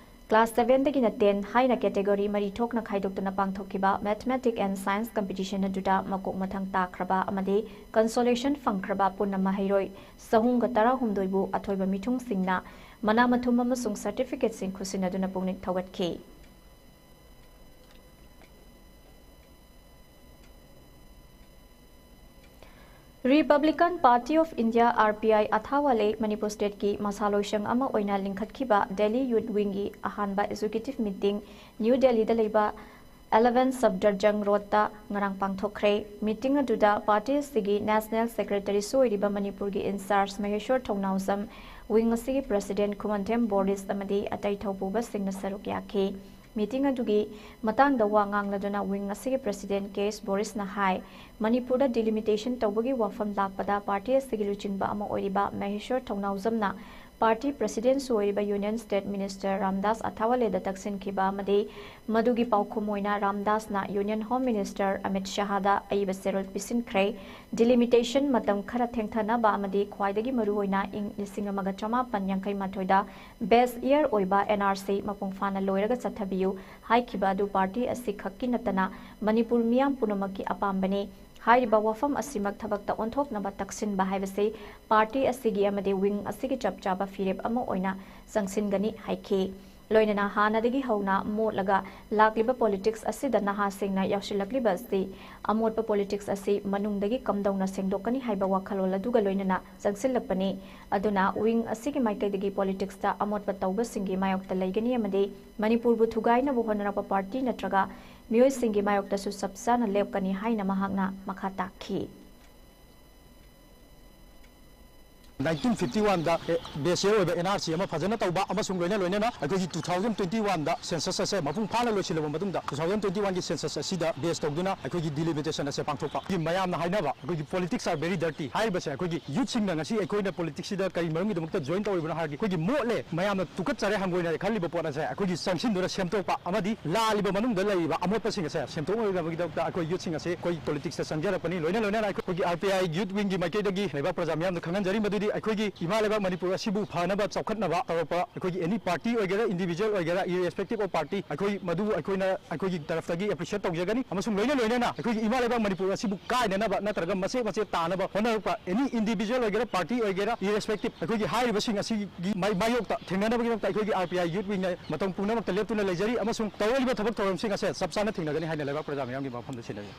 ꯀ꯭ꯂꯥꯁ ꯁꯚꯦꯟꯗꯒꯤꯅ ꯇꯦꯟ ꯍꯥꯏꯅ ꯀꯦꯇꯦꯒꯣꯔꯤ ꯃꯔꯤ ꯊꯣꯛꯅ ꯈꯥꯏꯗꯣꯛꯇꯨꯅ ꯄꯥꯡꯊꯣꯛꯈꯤꯕ ꯃꯦꯊꯃꯦꯇꯤꯛ ꯑꯦꯟ ꯁꯥꯏꯟꯁ ꯀꯝꯄꯤꯇꯤꯁꯟ ꯑꯗꯨꯗ ꯃꯀꯣꯛ ꯃꯊꯪ ꯇꯥꯈ꯭ꯔꯕ ꯑꯃꯗꯤ ꯀꯟꯁꯣꯂꯦꯁꯟ ꯐꯪꯈ꯭ꯔꯕ ꯄꯨꯟꯅ ꯃꯍꯩꯔꯣꯏ ꯆꯍꯨꯝꯒ ꯇꯔꯥꯍꯨꯝꯗꯣꯏꯕꯨ ꯑꯊꯣꯏꯕ ꯃꯤꯊꯨꯡꯁꯤꯡꯅ ꯃꯅꯥ ꯃꯊꯨꯝ ꯑꯃꯁꯨꯡ ꯁꯔꯇꯤꯐꯤꯀꯦꯠꯁꯤꯡ ꯈꯨꯠꯁꯤꯟꯅꯗꯨꯅ ꯄꯨꯛꯅꯤꯡ ꯊꯧꯒꯠꯈꯤ꯫ Republican Party of India, R P I, ꯑꯊꯥꯋꯥꯂꯦ Manipur ꯁ꯭ꯇꯦꯠꯀꯤ ꯃꯁꯥ ꯂꯣꯏꯁꯪ ꯑꯃ ꯑꯣꯏꯅ ꯂꯤꯡꯈꯠꯈꯤꯕ ꯗꯦꯜꯂꯤ ꯌꯨꯠ ꯋꯤꯡꯒꯤ ꯑꯍꯥꯟꯕ ꯑꯦꯛꯖꯤꯀ꯭ꯌꯨꯇꯤꯚ ꯃꯤꯇꯤꯡ ꯅ꯭ꯌꯨ ꯗꯦꯜꯂꯤꯗ ꯂꯩꯕ ꯑꯦꯂꯚꯦꯟ ꯁꯐꯗꯔꯖꯪ ꯔꯣꯗꯇ ꯉꯔꯥꯡ ꯄꯥꯡꯊꯣꯛꯈ꯭ꯔꯦ꯫ ꯃꯤꯇꯤꯡ ꯑꯗꯨꯗ ꯄꯥꯔꯇꯤ ꯑꯁꯤꯒꯤ ꯅꯦꯁꯅꯦꯜ ꯁꯦꯀ꯭ꯔꯦꯇꯔꯤꯁꯨ ꯑꯣꯏꯔꯤꯕ ꯃꯅꯤꯄꯨꯔꯒꯤ ꯏꯟꯆꯥꯔꯖ ꯃꯍꯦꯁꯣꯔ ꯊꯧꯅꯥꯎꯖꯝ, ꯋꯤꯡ ꯑꯁꯤꯒꯤ ꯄ꯭ꯔꯦꯁꯤꯗꯦꯟꯠ ꯈꯨꯃꯟꯊꯦꯝ ꯕꯣꯔꯤꯁ ꯑꯃꯗꯤ ꯑꯇꯩ ꯊꯧꯄꯨꯕꯁꯤꯡꯅ ꯁꯔꯨꯛ ꯌꯥꯈꯤ꯫ ꯃꯤꯇꯤꯡ ꯑꯗꯨꯒꯤ ꯃꯇꯥꯡꯗ ꯋꯥ ꯉꯥꯡꯂꯗꯨꯅ ꯋꯤꯡ ꯑꯁꯤꯒꯤ ꯄ꯭ꯔꯦꯁꯤꯗꯦꯟꯠ ꯀꯦ ꯑꯦꯁ ꯕꯣꯔꯤꯁꯅ ꯍꯥꯏ, ꯃꯅꯤꯄꯨꯔꯗ ꯗꯤꯂꯤꯃꯤꯇꯦꯁꯟ ꯇꯧꯕꯒꯤ ꯋꯥꯐꯝ ꯂꯥꯛꯄꯗ ꯄꯥꯔꯇꯤ ꯑꯁꯤꯒꯤ ꯂꯨꯆꯤꯡꯕ ꯑꯃ ꯑꯣꯏꯔꯤꯕ ꯃꯍꯦꯁꯣꯔ ꯊꯧꯅꯥꯎꯖꯝꯅ ꯄꯥꯔꯇꯤ ꯄ꯭ꯔꯁꯤꯗꯦꯟꯠꯁꯨ ꯑꯣꯏꯔꯤꯕ ꯌꯨꯅꯤꯌꯟ ꯁ꯭ꯇꯦꯠ ꯃꯤꯅꯤꯁꯇꯔ ꯔꯥꯝꯗꯥꯁ ꯑꯊꯥꯋꯥꯂꯦꯗ ꯇꯛꯁꯤꯟꯈꯤꯕ ꯑꯃꯗꯤ ꯃꯗꯨꯒꯤ ꯄꯥꯎꯈꯨꯝ ꯑꯣꯏꯅ ꯔꯥꯝꯗꯥꯁꯅ ꯌꯨꯅꯤꯌꯟ ꯍꯣꯝ ꯃꯤꯅꯤꯁꯇꯔ ꯑꯃꯤꯠ ꯁꯍꯥꯗ ꯑꯏꯕ ꯆꯦꯔꯣꯜ ꯄꯤꯁꯤꯟꯈ꯭ꯔꯦ꯫ ꯗꯤꯂꯤꯃꯤꯇꯦꯁꯟ ꯃꯇꯝ ꯈꯔ ꯊꯦꯡꯊꯅꯕ ꯑꯃꯗꯤ ꯈ꯭ꯋꯥꯏꯗꯒꯤ ꯃꯔꯨꯑꯣꯏꯅ ꯏꯪ ꯂꯤꯁꯤꯡ ꯑꯃꯒ ꯆꯃꯥꯄꯟ ꯌꯥꯡꯈꯩ ꯃꯥꯊꯣꯏꯗ ꯕꯦꯁ ꯏꯌꯔ ꯑꯣꯏꯕ ꯑꯦꯟ ꯑꯥꯔ ꯁꯤ ꯃꯄꯨꯡ ꯐꯥꯅ ꯂꯣꯏꯔꯒ ꯆꯠꯊꯕꯤꯌꯨ ꯍꯥꯏꯈꯤꯕ ꯑꯗꯨ ꯄꯥꯔꯇꯤ ꯑꯁꯤ ꯈꯛꯀꯤ ꯅꯠꯇꯅ ꯃꯅꯤꯄꯨꯔ ꯃꯤꯌꯥꯝ ꯄꯨꯝꯅꯃꯛꯀꯤ ꯑꯄꯥꯝꯕꯅꯤ꯫ ꯍꯥꯏꯔꯤꯕ ꯋꯥꯐꯝ ꯑꯁꯤꯃꯛ ꯊꯕꯛꯇ ꯑꯣꯟꯊꯣꯛꯅꯕ ꯇꯛꯁꯤꯟꯕ ꯍꯥꯏꯕꯁꯤ ꯄꯥꯔꯇꯤ ꯑꯁꯤꯒꯤ ꯑꯃꯗꯤ ꯋꯤꯡ ꯑꯁꯤꯒꯤ ꯆꯞ ꯆꯥꯕ ꯐꯤꯔꯦꯞ ꯑꯃ ꯑꯣꯏꯅ ꯆꯪꯁꯤꯟꯒꯅꯤ ꯍꯥꯏꯈꯤ꯫ ꯂꯣꯏꯅꯅ ꯍꯥꯟꯅꯗꯒꯤ ꯍꯧꯅ ꯃꯣꯠꯂꯒ ꯂꯥꯛꯂꯤꯕ ꯄꯣꯂꯤꯇꯤꯛꯁ ꯑꯁꯤꯗ ꯅꯍꯥꯁꯤꯡꯅ ꯌꯥꯎꯁꯤꯜꯂꯛꯂꯤꯕ ꯑꯁꯤ ꯑꯃꯣꯠꯄ ꯄꯣꯂꯤꯇꯤꯛꯁ ꯑꯁꯤ ꯃꯅꯨꯡꯗꯒꯤ ꯀꯝꯗꯧꯅ ꯁꯦꯡꯗꯣꯛꯀꯅꯤ ꯍꯥꯏꯕ ꯋꯥꯈꯜꯂꯣꯟ ꯑꯗꯨꯒ ꯂꯣꯏꯅꯅ ꯆꯪꯁꯤꯜꯂꯛꯄꯅꯤ꯫ ꯑꯗꯨꯅ ꯋꯤꯡ ꯑꯁꯤꯒꯤ ꯃꯥꯏꯀꯩꯗꯒꯤ ꯄꯣꯂꯤꯇꯤꯛꯁꯇ ꯑꯃꯣꯠꯄ ꯇꯧꯕꯁꯤꯡꯒꯤ ꯃꯥꯌꯣꯛꯇ ꯂꯩꯒꯅꯤ ꯑꯃꯗꯤ ꯃꯅꯤꯄꯨꯔꯕꯨ ꯊꯨꯒꯥꯏꯅꯕ ꯍꯣꯠꯅꯔꯛꯄ ꯄꯥꯔꯇꯤ ꯅꯠꯇ꯭ꯔꯒ ꯃꯤꯑꯣꯏꯁꯤꯡꯒꯤ ꯃꯥꯌꯣꯛꯇꯁꯨ ꯆꯞ ꯆꯥꯅ ꯂꯦꯞꯀꯅꯤ ꯍꯥꯏꯅ ꯃꯍꯥꯛꯅ ꯃꯈꯥ ꯇꯥꯛꯈꯤ꯫ ꯅꯥꯏꯟꯇꯤꯟ ꯐꯤꯐꯇꯤ ꯋꯥꯟꯗ ꯕꯦꯁ ꯏꯌꯔ ꯑꯣꯏꯕ ꯑꯦꯟ ꯑꯥꯔ ꯁꯤ ꯑꯃ ꯐꯖꯅ ꯇꯧꯕ ꯑꯃꯁꯨꯡ ꯂꯣꯏꯅ ꯂꯣꯏꯅꯅ ꯑꯩꯈꯣꯏꯒꯤ ꯇꯨ ꯊꯥꯎꯖꯟ ꯇ꯭ꯋꯦꯟꯇꯤ ꯋꯥꯟꯗ ꯁꯦꯟꯁꯁ ꯑꯁꯦ ꯃꯄꯨꯡ ꯐꯥꯅ ꯂꯣꯏꯁꯤꯜꯂꯕ ꯃꯇꯨꯡꯗ ꯇꯨ ꯊꯥꯎꯖꯟ ꯇ꯭ꯋꯦꯟꯇꯤ ꯋꯥꯟꯒꯤ ꯁꯦꯟꯁꯁ ꯑꯁꯤꯗ ꯕꯦꯁ ꯇꯧꯗꯨꯅ ꯑꯩꯈꯣꯏꯒꯤ ꯗꯤꯂꯤꯃꯤꯇꯦꯁꯟ ꯑꯁꯦ ꯄꯥꯡꯊꯣꯛꯄ꯫ ꯑꯩꯈꯣꯏꯒꯤ ꯃꯌꯥꯝꯅ ꯍꯥꯏꯅꯕ ꯑꯩꯈꯣꯏꯒꯤ politics are very dirty ꯍꯥꯏꯔꯤꯕꯁꯦ ꯑꯩꯈꯣꯏꯒꯤ ꯌꯨꯠꯁꯤꯡꯅ ꯉꯁꯤ ꯑꯩꯈꯣꯏꯅ ꯄꯣꯂꯤꯇꯤꯛꯁꯁꯤꯗ ꯀꯔꯤ ꯃꯔꯝꯒꯤꯗꯃꯛꯇ ꯖꯣꯏꯟ ꯇꯧꯔꯤꯕꯅꯣ ꯍꯥꯏꯔꯗꯤ ꯑꯩꯈꯣꯏꯒꯤ ꯃꯣꯠꯂꯦ, ꯃꯌꯥꯝꯅ ꯇꯨꯀꯠꯆꯔꯦ, ꯍꯪꯒꯣꯏꯅꯔꯦ ꯈꯜꯂꯤꯕ ꯄꯣꯠ ꯑꯁꯦ ꯑꯩꯈꯣꯏꯒꯤ ꯆꯪꯁꯤꯟꯗꯨꯅ ꯁꯦꯝꯗꯣꯛꯄ ꯑꯃꯗꯤ ꯂꯥꯜꯂꯤꯕ ꯃꯅꯨꯡꯗ ꯂꯩꯔꯤꯕ ꯑꯃꯣꯠꯄꯁꯤꯡ ꯑꯁꯦ ꯁꯦꯝꯗꯣꯛꯅꯕꯒꯤꯗꯃꯛꯇ ꯑꯩꯈꯣꯏ ꯌꯨꯠꯁꯤꯡ ꯑꯁꯦ ꯑꯩꯈꯣꯏ ꯄꯣꯂꯤꯇꯤꯛꯁꯇ ꯆꯪꯖꯔꯛꯄꯅꯤ꯫ ꯂꯣꯏꯅ ꯂꯣꯏꯅꯅ ꯑꯩꯈꯣꯏꯒꯤ ꯑꯥꯔ ꯄꯤ ꯑꯥꯏ ꯌꯨꯠ ꯋꯤꯡꯒꯤ ꯃꯥꯏꯀꯩꯗꯒꯤ ꯂꯩꯕꯥꯛ ꯄ꯭ꯔꯖꯥ ꯃꯤꯌꯥꯝꯗ ꯈꯪꯍꯟꯖꯔꯤ ꯃꯗꯨꯗꯤ ꯑꯩꯈꯣꯏꯒꯤ ꯏꯃꯥ ꯂꯩꯕꯥꯛ ꯃꯅꯤꯄꯨꯔ ꯑꯁꯤꯕꯨ ꯐꯅꯕ ꯆꯥꯎꯈꯠꯅꯕ ꯇꯧꯔꯛꯄ ꯑꯩꯈꯣꯏꯒꯤ ꯑꯦꯅꯤ ꯄꯥꯔꯇꯤ ꯑꯣꯏꯒꯦꯔꯥ, ꯏꯟꯗꯤꯚꯤꯖꯨꯋꯦꯜ ꯑꯣꯏꯒꯦꯔꯥ, irrespective of party, ꯑꯩꯈꯣꯏ ꯃꯗꯨ ꯑꯩꯈꯣꯏꯅ ꯑꯩꯈꯣꯏꯒꯤ ꯇꯔꯐꯇꯒꯤ ꯑꯦꯄ꯭ꯔꯤꯁꯤꯌꯦꯠ ꯇꯧꯖꯒꯅꯤ꯫ ꯑꯃꯁꯨꯡ ꯂꯣꯏꯅ ꯂꯣꯏꯅꯅ ꯑꯩꯈꯣꯏꯒꯤ ꯏꯃꯥ ꯂꯩꯕꯥꯛ ꯃꯅꯤꯄꯨꯔ ꯑꯁꯤꯕꯨ ꯀꯥꯏꯅꯅꯕ ꯅꯠꯇ꯭ꯔꯒ ꯃꯆꯦꯠ ꯃꯆꯦꯠ ꯇꯥꯅꯕ ꯍꯣꯠꯅꯔꯛꯄ ꯑꯦꯅꯤ ꯏꯟꯗꯤꯚꯤꯖꯨꯋꯦꯜ ꯑꯣꯏꯒꯦꯔꯥ, ꯄꯥꯔꯇꯤ ꯑꯣꯏꯒꯦꯔꯥ, irrespective, ꯑꯩꯈꯣꯏꯒꯤ ꯍꯥꯏꯔꯤꯕꯁꯤꯡ ꯑꯁꯤꯒꯤ ꯃꯥꯏ-, ꯃꯥꯌꯣꯛꯇ ꯊꯦꯡꯅꯅꯕꯒꯤꯗꯃꯛꯇ ꯑꯩꯈꯣꯏꯒꯤ ꯑꯥꯔ ꯄꯤ ꯑꯥꯏ ꯌꯨꯠ ꯋꯤꯡꯅ ꯃꯇꯝ ꯄꯨꯝꯅꯃꯛꯇ ꯂꯦꯞꯇꯨꯅ ꯂꯩꯖꯔꯤ꯫ ꯑꯃꯁꯨꯡ ꯇꯧꯔꯛꯂꯤꯕ ꯊꯕꯛ ꯊꯧꯔꯝꯁꯤꯡ ꯑꯁꯦ ꯆꯞ ꯆꯥꯅ ꯊꯦꯡꯅꯒꯅꯤ ꯍꯥꯏꯅ ꯂꯩꯕꯥꯛ ꯄ꯭ꯔꯖꯥ ꯃꯤꯌꯥꯝꯒꯤ ꯃꯐꯝꯗ ꯁꯤꯟꯅꯔꯤ꯫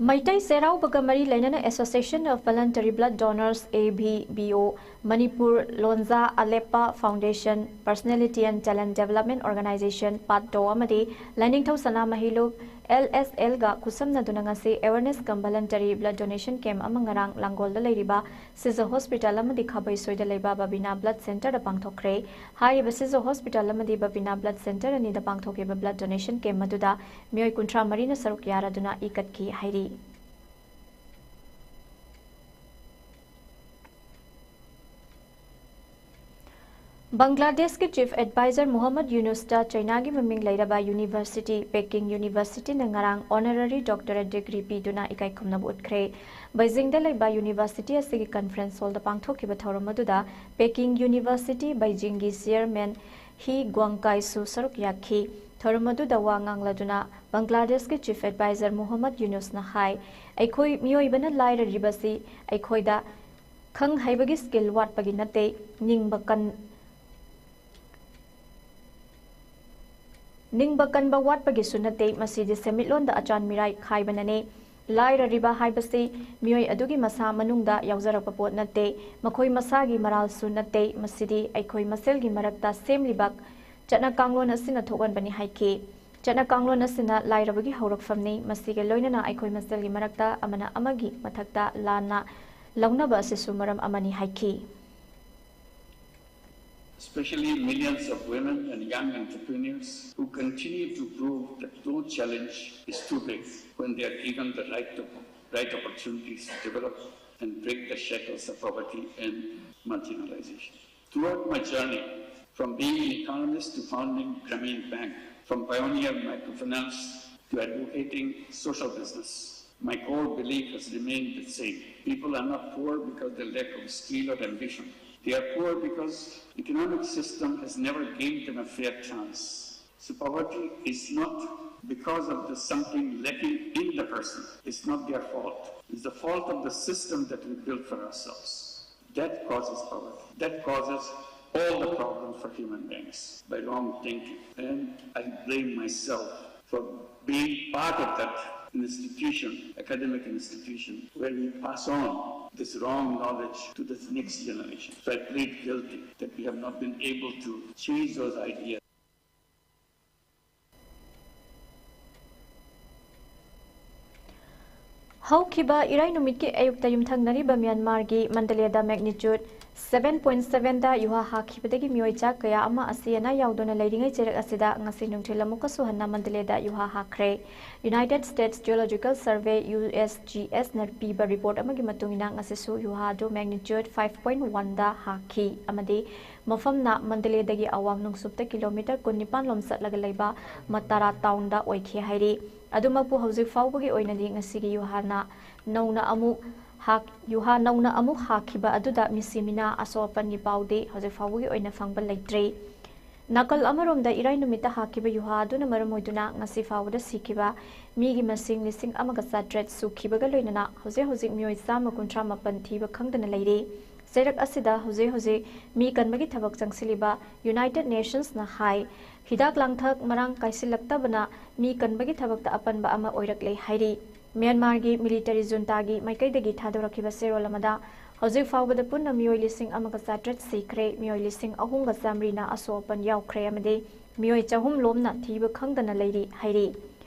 ꯃꯩꯇꯩ ꯆꯩꯔꯥꯎꯕꯒ ꯃꯔꯤ ꯂꯩꯅꯅ Association of Voluntary Blood Donors, A V B O, Manipur, ꯂꯣꯟꯖꯥ ꯑꯂꯦꯞꯄ Foundation, Personality and Talent Development Organization, ꯄꯥꯠꯇꯣ ꯑꯃꯗꯤ ꯂꯥꯏꯅꯤꯡꯊꯧ ꯁꯅꯥꯃꯍꯤ ꯂꯨꯞ, L S L, ꯒ ꯈꯨꯠꯁꯝꯅꯗꯨꯅ ꯉꯁꯤ awareness cum voluntary blood donation camp ꯑꯃ ꯉꯔꯥꯡ ꯂꯥꯡꯒꯣꯜꯗ ꯂꯩꯔꯤꯕ ꯁꯤꯖ ꯍꯣꯁꯄꯤꯇꯥꯜ ꯑꯃꯗꯤ ꯈꯥꯕꯩꯁꯣꯏꯗ ꯂꯩꯕ ꯕꯕꯤꯅꯥ ꯕ꯭ꯂꯗ ꯁꯦꯟꯇꯔꯗ ꯄꯥꯡꯊꯣꯛꯈ꯭ꯔꯦ꯫ ꯍꯥꯏꯔꯤꯕ ꯁꯤꯖ ꯍꯣꯁꯄꯤꯇꯥꯜ ꯑꯃꯗꯤ ꯕꯕꯤꯅꯥ ꯕ꯭ꯂꯗ ꯁꯦꯟꯇꯔ ꯑꯅꯤꯗ ꯄꯥꯡꯊꯣꯛꯈꯤꯕ ꯕ꯭ꯂꯗ ꯗꯣꯅꯦꯁꯟ ꯀꯦꯝꯞ ꯑꯗꯨꯗ ꯃꯤꯑꯣꯏ ꯀꯨꯟꯊ꯭ꯔꯥ ꯃꯔꯤꯅ ꯁꯔꯨꯛ ꯌꯥꯔꯗꯨꯅ ꯏꯀꯠꯈꯤ ꯍꯥꯏꯔꯤ꯫ ꯕꯪꯒ꯭ꯂꯥꯗꯦꯁꯀꯤ Chief Advisor ꯃꯨꯍꯝꯃꯗ ꯌꯨꯅꯨꯁꯇ ꯆꯩꯅꯥꯒꯤ ꯃꯃꯤꯡ ꯂꯩꯔꯕ University, Peking Universityꯅ ꯉꯔꯥꯡ Honorary Doctorate Degree ꯄꯤꯗꯨꯅ ꯏꯀꯥꯏꯈꯨꯝꯅꯕ ꯎꯠꯈ꯭ꯔꯦ꯫ ꯕꯩꯖꯤꯡꯗ ꯂꯩꯕ University ꯑꯁꯤꯒꯤ Conference Hallꯗ ꯄꯥꯡꯊꯣꯛꯈꯤꯕ ꯊꯧꯔꯝ ꯑꯗꯨꯗ Peking University ꯕꯩꯖꯤꯡꯒꯤ Chairman ꯍꯤ ꯒ꯭ꯋꯥꯡꯀꯥꯏꯁꯨ ꯁꯔꯨꯛ ꯌꯥꯈꯤ꯫ ꯊꯧꯔꯝ ꯑꯗꯨꯗ ꯋꯥ ꯉꯥꯡꯂꯗꯨꯅ ꯕꯪꯒ꯭ꯂꯥꯗꯦꯁꯀꯤ Chief Advisor ꯃꯨꯍꯝꯃꯗ ꯌꯨꯅꯨꯁꯅ ꯍꯥꯏ, ꯑꯩꯈꯣꯏ ꯃꯤꯑꯣꯏꯕꯅ ꯂꯥꯏꯔꯔꯤꯕꯁꯤ ꯑꯩꯈꯣꯏꯗ ꯈꯪ ꯍꯩꯕꯒꯤ skill ꯋꯥꯠꯄꯒꯤ ꯅꯠꯇꯦ, ꯅꯤꯡꯕ ꯀꯟ-, ꯅꯤꯡꯕ ꯀꯟꯕ ꯋꯥꯠꯄꯒꯤꯁꯨ ꯅꯠꯇꯦ, ꯃꯁꯤꯗꯤ ꯁꯦꯟꯃꯤꯠꯂꯣꯟꯗ ꯑꯆꯥꯟ ꯃꯤꯔꯥꯏ ꯈꯥꯏꯕꯅꯅꯦ꯫ ꯂꯥꯏꯔꯔꯤꯕ ꯍꯥꯏꯕꯁꯤ ꯃꯤꯑꯣꯏ ꯑꯗꯨꯒꯤ ꯃꯁꯥ ꯃꯅꯨꯡꯗ ꯌꯥꯎꯖꯔꯛꯄ ꯄꯣꯠ ꯅꯠꯇꯦ, ꯃꯈꯣꯏ ꯃꯁꯥꯒꯤ ꯃꯔꯥꯜꯁꯨ ꯅꯠꯇꯦ, ꯃꯁꯤꯗꯤ ꯑꯩꯈꯣꯏ ꯃꯁꯦꯜꯒꯤ ꯃꯔꯛꯇ ꯁꯦꯝꯂꯤꯕ ꯆꯠꯅ ꯀꯥꯡꯂꯣꯟ ꯑꯁꯤꯅ ꯊꯣꯛꯍꯟꯕꯅꯤ ꯍꯥꯏꯈꯤ꯫ ꯆꯠꯅ ꯀꯥꯡꯂꯣꯟ ꯑꯁꯤꯅ ꯂꯥꯏꯔꯕꯒꯤ ꯍꯧꯔꯛꯐꯝꯅꯤ, ꯃꯁꯤꯒ ꯂꯣꯏꯅꯅ ꯑꯩꯈꯣꯏ ꯃꯁꯦꯜꯒꯤ ꯃꯔꯛꯇ ꯑꯃꯅ ꯑꯃꯒꯤ ꯃꯊꯛꯇ ꯂꯥꯟꯅ ꯂꯧꯅꯕ ꯑꯁꯤꯁꯨ ꯃꯔꯝ ꯑꯃꯅꯤ ꯍꯥꯏꯈꯤ꯫ Especially millions of women and young entrepreneurs who continue to prove that no challenge is too big when they are given the right, to, right opportunities to develop and break the shackles of poverty and marginalization. Throughout my journey, from being an economist to founding Grameen Bank, from pioneer microfinance to advocating social business, my core belief has remained the same. People are not poor because they lack of skill or ambition. They are poor because economic system has never given them a fair chance. So poverty is not because of the something lacking in the person. It's not their fault. It's the fault of the system that we built for ourselves. That causes poverty. That causes all the problems for human beings by wrong thinking. And I blame myself for being part of that institution, academic institution, where we pass on this wrong knowledge to this next generation. So I plead guilty that we have not been able to change those ideas. ꯍꯧꯈꯤꯕ ꯏꯔꯥꯏ ꯅꯨꯃꯤꯠꯀꯤ ꯑꯌꯨꯛꯇ ꯌꯨꯝꯊꯪꯅꯔꯤꯕ ꯃ꯭ꯌꯥꯟꯃꯥꯔꯒꯤ ꯃꯟꯗꯂꯦꯗ magnitude seven point ꯁꯚꯦꯟꯗ ꯌꯨꯍꯥ ꯍꯥꯈꯤꯕꯗꯒꯤ ꯃꯤꯑꯣꯏ ꯆꯥ ꯀꯌꯥ ꯑꯃ ꯑꯁꯤ ꯑꯅꯥ ꯌꯥꯎꯗꯨꯅ ꯂꯩꯔꯤꯉꯩ ꯆꯩꯔꯛ ꯑꯁꯤꯗ ꯉꯁꯤ ꯅꯨꯡꯊꯤꯜ ꯑꯃꯨꯛꯀꯁꯨ ꯍꯟꯅ ꯃꯟꯗꯂꯦꯗ ꯌꯨꯍꯥ ꯍꯥꯈ꯭ꯔꯦ꯫ United States Geological Survey, U S G S, ꯅ ꯄꯤꯕ ꯔꯤꯄꯣꯔꯠ ꯑꯃꯒꯤ ꯃꯇꯨꯡ ꯏꯟꯅ ꯉꯁꯤꯁꯨ ꯌꯨꯍꯥ ꯑꯗꯨ magnitude five point one ꯗ ꯍꯥꯈꯤ ꯑꯃꯗꯤ ꯃꯐꯝꯅ ꯃꯟꯗꯂꯦꯗꯒꯤ ꯑꯋꯥꯡ ꯅꯣꯡꯆꯨꯞꯇ ꯀꯤꯂꯣꯃꯤꯇꯔ ꯀꯨꯟꯅꯤꯄꯥꯟ ꯂꯣꯝ ꯆꯠꯂꯒ ꯂꯩꯕ ꯃꯇꯥꯔꯥ ꯇꯥꯎꯟꯗ ꯑꯣꯏꯈꯤ ꯍꯥꯏꯔꯤ꯫ ꯑꯗꯨꯃꯛꯄꯨ ꯍꯧꯖꯤꯛ ꯐꯥꯎꯕꯒꯤ ꯑꯣꯏꯅꯗꯤ ꯉꯁꯤꯒꯤ ꯌꯨꯍꯥꯅ ꯅꯧꯅ ꯑꯃꯨꯛ ꯍꯥꯛ-, ꯌꯨꯍꯥ ꯅꯧꯅ ꯑꯃꯨꯛ ꯍꯥꯈꯤꯕ ꯑꯗꯨꯗ ꯃꯤꯁꯤ ꯃꯤꯅꯥ ꯑꯁꯣꯛ ꯑꯄꯟꯒꯤ ꯄꯥꯎꯗꯤ ꯍꯧꯖꯤꯛ ꯐꯥꯎꯕꯒꯤ ꯑꯣꯏꯅ ꯐꯪꯕ ꯂꯩꯇ꯭ꯔꯤ꯫ ꯅꯥꯀꯜ ꯑꯃꯔꯣꯝꯗ ꯏꯔꯥꯏ ꯅꯨꯃꯤꯠꯇ ꯍꯥꯈꯤꯕ ꯌꯨꯍꯥ ꯑꯗꯨꯅ ꯃꯔꯝ ꯑꯣꯏꯗꯨꯅ ꯉꯁꯤ ꯐꯥꯎꯕꯗ ꯁꯤꯈꯤꯕ ꯃꯤꯒꯤ ꯃꯁꯤꯡ ꯂꯤꯁꯤꯡ ꯑꯃꯒ ꯆꯥꯇ꯭ꯔꯦꯠ ꯁꯨꯈꯤꯕꯒ ꯂꯣꯏꯅꯅ ꯍꯧꯖꯤꯛ ꯍꯧꯖꯤꯛ ꯃꯤꯑꯣꯏ ꯆꯥꯝꯃ ꯀꯨꯟꯊ꯭ꯔꯥ ꯃꯥꯄꯟ ꯊꯤꯕ ꯈꯪꯗꯅ ꯂꯩꯔꯤ꯫ ꯆꯩꯔꯛ ꯑꯁꯤꯗ ꯍꯧꯖꯤꯛ ꯍꯧꯖꯤꯛ ꯃꯤ ꯀꯟꯕꯒꯤ ꯊꯕꯛ ꯆꯪꯁꯤꯜꯂꯤꯕ United Nationsꯅ ꯍꯥꯏ, ꯍꯤꯗꯥꯛ ꯂꯥꯡꯊꯛ ꯃꯔꯥꯡ ꯀꯥꯏꯁꯤꯜꯂꯛꯇꯕꯅ ꯃꯤ ꯀꯟꯕꯒꯤ ꯊꯕꯛꯇ ꯑꯄꯟꯕ ꯑꯃ ꯑꯣꯏꯔꯛꯂꯦ ꯍꯥꯏꯔꯤ꯫ ꯃ꯭ꯌꯥꯟꯃꯥꯔꯒꯤ ꯃꯤꯂꯤꯇꯔꯤ ꯖꯨꯟꯇꯥꯒꯤ ꯃꯥꯏꯀꯩꯗꯒꯤ ꯊꯥꯗꯣꯔꯛꯈꯤꯕ ꯆꯦꯔꯣꯜ ꯑꯃꯗ ꯍꯧꯖꯤꯛ ꯐꯥꯎꯕꯗ ꯄꯨꯟꯅ ꯃꯤꯑꯣꯏ ꯂꯤꯁꯤꯡ ꯑꯃꯒ ꯆꯥꯇ꯭ꯔꯦꯠ ꯁꯤꯈ꯭ꯔꯦ, ꯃꯤꯑꯣꯏ ꯂꯤꯁꯤꯡ ꯑꯍꯨꯝꯒ ꯆꯥꯃꯔꯤꯅ ꯑꯁꯣꯛ ꯑꯄꯟ ꯌꯥꯎꯈ꯭ꯔꯦ ꯑꯃꯗꯤ ꯃꯤꯑꯣꯏ ꯆꯍꯨꯝ ꯂꯣꯝꯅ ꯊꯤꯕ ꯈꯪꯗꯅ ꯂꯩꯔꯤ ꯍꯥꯏꯔꯤ꯫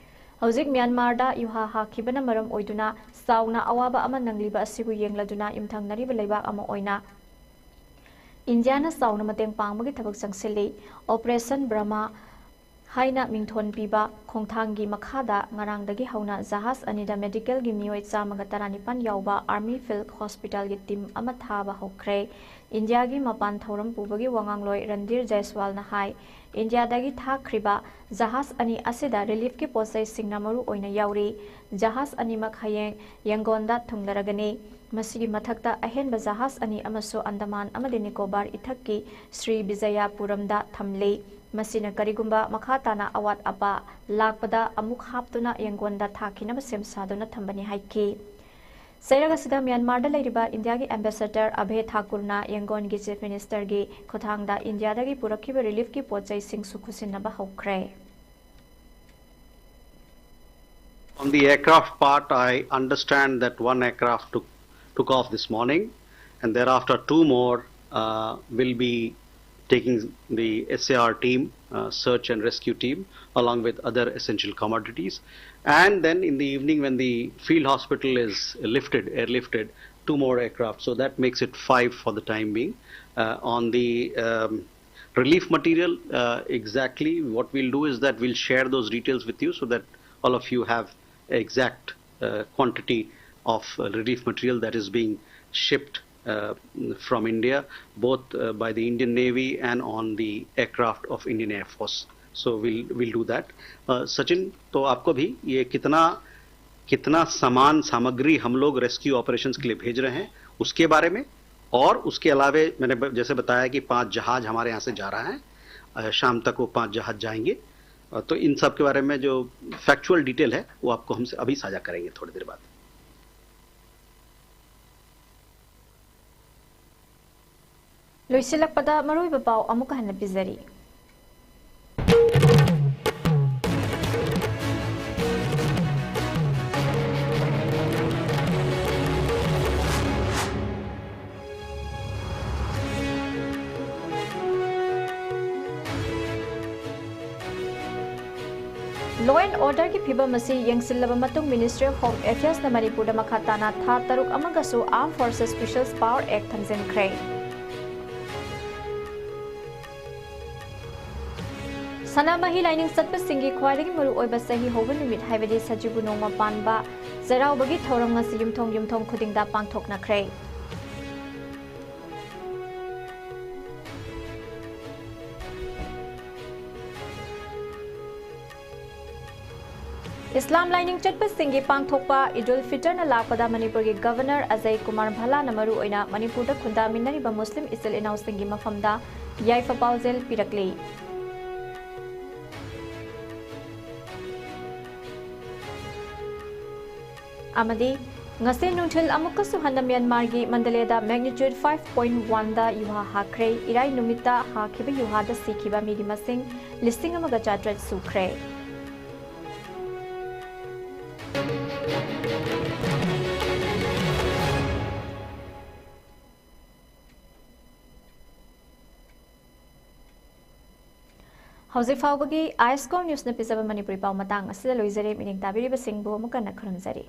ꯍꯧꯖꯤꯛ ꯃ꯭ꯌꯥꯟꯃꯥꯔꯗ ꯌꯨꯍꯥ ꯍꯥꯈꯤꯕꯅ ꯃꯔꯝ ꯑꯣꯏꯗꯨꯅ ꯆꯥꯎꯅ ꯑꯋꯥꯕ ꯑꯃ ꯅꯪꯂꯤꯕ ꯑꯁꯤꯕꯨ ꯌꯦꯡꯂꯗꯨꯅ ꯌꯨꯝꯊꯪꯅꯔꯤꯕ ꯂꯩꯕꯥꯛ ꯑꯃ ꯑꯣꯏꯅ ꯏꯟꯗꯤꯌꯥꯅ ꯆꯥꯎꯅ ꯃꯇꯦꯡ ꯄꯥꯡꯕꯒꯤ ꯊꯕꯛ ꯆꯪꯁꯤꯜꯂꯤ꯫ Operation Brahma ꯍꯥꯏꯅ ꯃꯤꯡꯊꯣꯟ ꯄꯤꯕ ꯈꯣꯡꯊꯥꯡꯒꯤ ꯃꯈꯥꯗ ꯉꯔꯥꯡꯗꯒꯤ ꯍꯧꯅ ꯖꯍꯥꯖ ꯑꯅꯤꯗ ꯃꯦꯗꯤꯀꯦꯜꯒꯤ ꯃꯤꯑꯣꯏ ꯆꯥꯝꯃꯒ ꯇꯔꯥꯅꯤꯄꯥꯟ ꯌꯥꯎꯕ Army Field Hospitalꯒꯤ ꯇꯤꯝ ꯑꯃ ꯊꯥꯕ ꯍꯧꯈ꯭ꯔꯦ꯫ ꯏꯟꯗꯤꯌꯥꯒꯤ ꯃꯄꯥꯟ ꯊꯧꯔꯝ ꯄꯨꯕꯒꯤ ꯋꯥꯉꯥꯡꯂꯣꯏ ꯔꯟꯙꯤꯔ ꯖꯥꯏꯁꯋꯥꯜꯅ ꯍꯥꯏ, ꯏꯟꯗꯤꯌꯥꯗꯒꯤ ꯊꯥꯈ꯭ꯔꯤꯕ ꯖꯍꯥꯖ ꯑꯅꯤ ꯑꯁꯤꯗ ꯔꯤꯂꯤꯐꯀꯤ ꯄꯣꯠꯆꯩꯁꯤꯡꯅ ꯃꯔꯨ ꯑꯣꯏꯅ ꯌꯥꯎꯔꯤ꯫ ꯖꯍꯥꯖ ꯑꯅꯤꯃꯛ ꯍꯌꯦꯡ ꯌꯦꯡꯒꯣꯟꯗ ꯊꯨꯡꯂꯔꯒꯅꯤ꯫ ꯃꯁꯤꯒꯤ ꯃꯊꯛꯇ ꯑꯍꯦꯟꯕ ꯖꯍꯥꯖ ꯑꯅꯤ ꯑꯃꯁꯨ ꯑꯟꯗꯃꯥꯟ ꯑꯃꯗꯤ ꯅꯤꯀꯣꯕꯥꯔ ꯏꯊꯠꯀꯤ ꯁ꯭ꯔꯤ ꯕꯤꯖꯌꯥꯄꯨꯔꯝꯗ ꯊꯝꯂꯤ꯫ ꯃꯁꯤꯅ ꯀꯔꯤꯒꯨꯝꯕ ꯃꯈꯥ ꯇꯥꯅ ꯑꯋꯥꯠ ꯑꯄꯥ ꯂꯥꯛꯄꯗ ꯑꯃꯨꯛ ꯍꯥꯞꯇꯨꯅ ꯌꯦꯡꯒꯣꯟꯗ ꯊꯥꯈꯤꯅꯕ ꯁꯦꯝ ꯁꯥꯗꯨꯅ ꯊꯝꯕꯅꯤ ꯍꯥꯏꯈꯤ꯫ ꯆꯩꯔꯛ ꯑꯁꯤꯗ ꯃ꯭ꯌꯥꯟꯃꯥꯔꯗ ꯂꯩꯔꯤꯕ ꯏꯟꯗꯤꯌꯥꯒꯤ ambassador ꯑꯚꯦ ꯊꯥꯀꯨꯔꯅ ꯌꯦꯡꯒꯣꯟꯒꯤ Chief Ministerꯒꯤ ꯈꯨꯠꯊꯥꯡꯗ ꯏꯟꯗꯤꯌꯥꯗꯒꯤ ꯄꯨꯔꯛꯈꯤꯕ ꯔꯤꯂꯤꯐꯀꯤ ꯄꯣꯠ ꯆꯩꯁꯤꯡꯁꯨ ꯈꯨꯠꯁꯤꯟꯅꯕ ꯍꯧꯈ꯭ꯔꯦ꯫ On the aircraft part, I understand that one aircraft took, took off this morning, and thereafter two more uh, will be taking the S A R team, uh, search and rescue team, along with other essential commodities. And then in the evening, when the field hospital is lifted, airlifted, two more aircraft. So that makes it five for the time being. Uh, on the um, relief material, uh, exactly what we'll do is that we'll share those details with you so that all of you have exact uh, quantity of uh, relief material that is being shipped uh, from India, both uh, by the Indian Navy and on the aircraft of Indian Air Force. So we'll we'll do that. Uh, Sachin, तो आपको भी ये कितना कितना सामान सामग्री हम लोग रेस्क्यू ऑपरेशंस के लिए भेज रहे हैं, उसके बारे में, और उसके अलावे मैंने ब- जैसे बताया कि पांच जहाज हमारे यहाँ से जा रहा है, अ, शाम तक वो पांच जहाज जाएंगे। अ, तो इन सब के बारे में जो फैक्चुअल डिटेल है, वो आपको हमसे अभी साझा करेंगे थोड़ी देर बाद। ꯂꯣꯏꯁꯤꯜꯂꯛꯄꯗ ꯃꯔꯨꯑꯣꯏꯕ ꯄꯥꯎ ꯑꯃꯨꯛꯀ ꯍꯟꯅ ꯄꯤꯖꯔꯤ꯫ Law and Orderꯒꯤ ꯐꯤꯕꯝ ꯑꯁꯤ ꯌꯦꯡꯁꯤꯜꯂꯕ ꯃꯇꯨꯡ Ministry of Home Affairsꯅ ꯃꯅꯤꯄꯨꯔꯗ ꯃꯈꯥ ꯇꯥꯅ ꯊꯥ ꯇꯔꯨꯛ ꯑꯃꯒꯁꯨ Armed Forces Special Power Act ꯊꯝꯖꯤꯟꯈ꯭ꯔꯦ꯫ ꯁꯅꯥꯃꯍꯤ ꯂꯥꯏꯅꯤꯡ ꯆꯠꯄꯁꯤꯡꯒꯤ ꯈ꯭ꯋꯥꯏꯗꯒꯤ ꯃꯔꯨꯑꯣꯏꯕ ꯆꯍꯤ ꯍꯧꯕ ꯅꯨꯃꯤꯠ ꯍꯥꯏꯕꯗꯤ ꯁꯖꯤꯕꯨ ꯅꯣꯡꯃ ꯄꯥꯟꯕ ꯆꯩꯔꯥꯎꯕꯒꯤ ꯊꯧꯔꯝ ꯉꯁꯤ ꯌꯨꯝꯊꯣꯡ ꯌꯨꯝꯊꯣꯡ ꯈꯨꯗꯤꯡꯗ ꯄꯥꯡꯊꯣꯛꯅꯈ꯭ꯔꯦ꯫ ꯏꯁꯂꯥꯝ ꯂꯥꯏꯅꯤꯡ ꯆꯠꯄꯁꯤꯡꯒꯤ ꯄꯥꯡꯊꯣꯛꯄ ꯏꯗꯨꯜ ꯐꯤꯇꯔꯅ ꯂꯥꯛꯄꯗ ꯃꯅꯤꯄꯨꯔꯒꯤ ꯒꯚꯔꯅꯔ ꯑꯖꯌ ꯀꯨꯃꯥꯔ ꯚꯜꯂꯥꯅ ꯃꯔꯨꯑꯣꯏꯅ ꯃꯅꯤꯄꯨꯔꯗ ꯈꯨꯟꯗꯥꯃꯤꯟꯅꯔꯤꯕ ꯃꯨꯁꯂꯤꯝ ꯏꯆꯤꯜ ꯏꯅꯥꯎꯁꯤꯡꯒꯤ ꯃꯐꯝꯗ ꯌꯥꯏꯐ ꯄꯥꯎꯖꯦꯜ ꯄꯤꯔꯛꯂꯤ꯫ ꯑꯃꯗꯤ ꯉꯁꯤ ꯅꯨꯡꯊꯤꯜ ꯑꯃꯨꯛꯀꯁꯨ ꯍꯟꯅ ꯃ꯭ꯌꯥꯟꯃꯥꯔꯒꯤ ꯃꯟꯗꯂꯦꯗ magnitude five point one ꯗ ꯌꯨꯍꯥ ꯍꯥꯈ꯭ꯔꯦ꯫ ꯏꯔꯥꯏ ꯅꯨꯃꯤꯠꯇ ꯍꯥꯈꯤꯕ ꯌꯨꯍꯥꯗ ꯁꯤꯈꯤꯕ ꯃꯤꯒꯤ ꯃꯁꯤꯡ ꯂꯤꯁꯤꯡ ꯑꯃꯒ ꯆꯥꯇ꯭ꯔꯦꯠ ꯁꯨꯈ꯭ꯔꯦ꯫ ꯍꯧꯖꯤꯛ ꯐꯥꯎꯕꯒꯤ ꯑꯥꯏ ꯑꯦꯁ ꯀꯣꯝ ꯅ꯭ꯌꯨꯁꯅ ꯄꯤꯖꯕ ꯃꯅꯤꯄꯨꯔꯤ ꯄꯥꯎ ꯃꯇꯥꯡ ꯑꯁꯤꯗ ꯂꯣꯏꯖꯔꯦ꯫ ꯃꯤꯠꯌꯦꯡ ꯇꯥꯕꯤꯔꯤꯕꯁꯤꯡꯕꯨ ꯑꯃꯨꯛ ꯍꯟꯅ ꯈꯨꯔꯨꯝꯖꯔꯤ꯫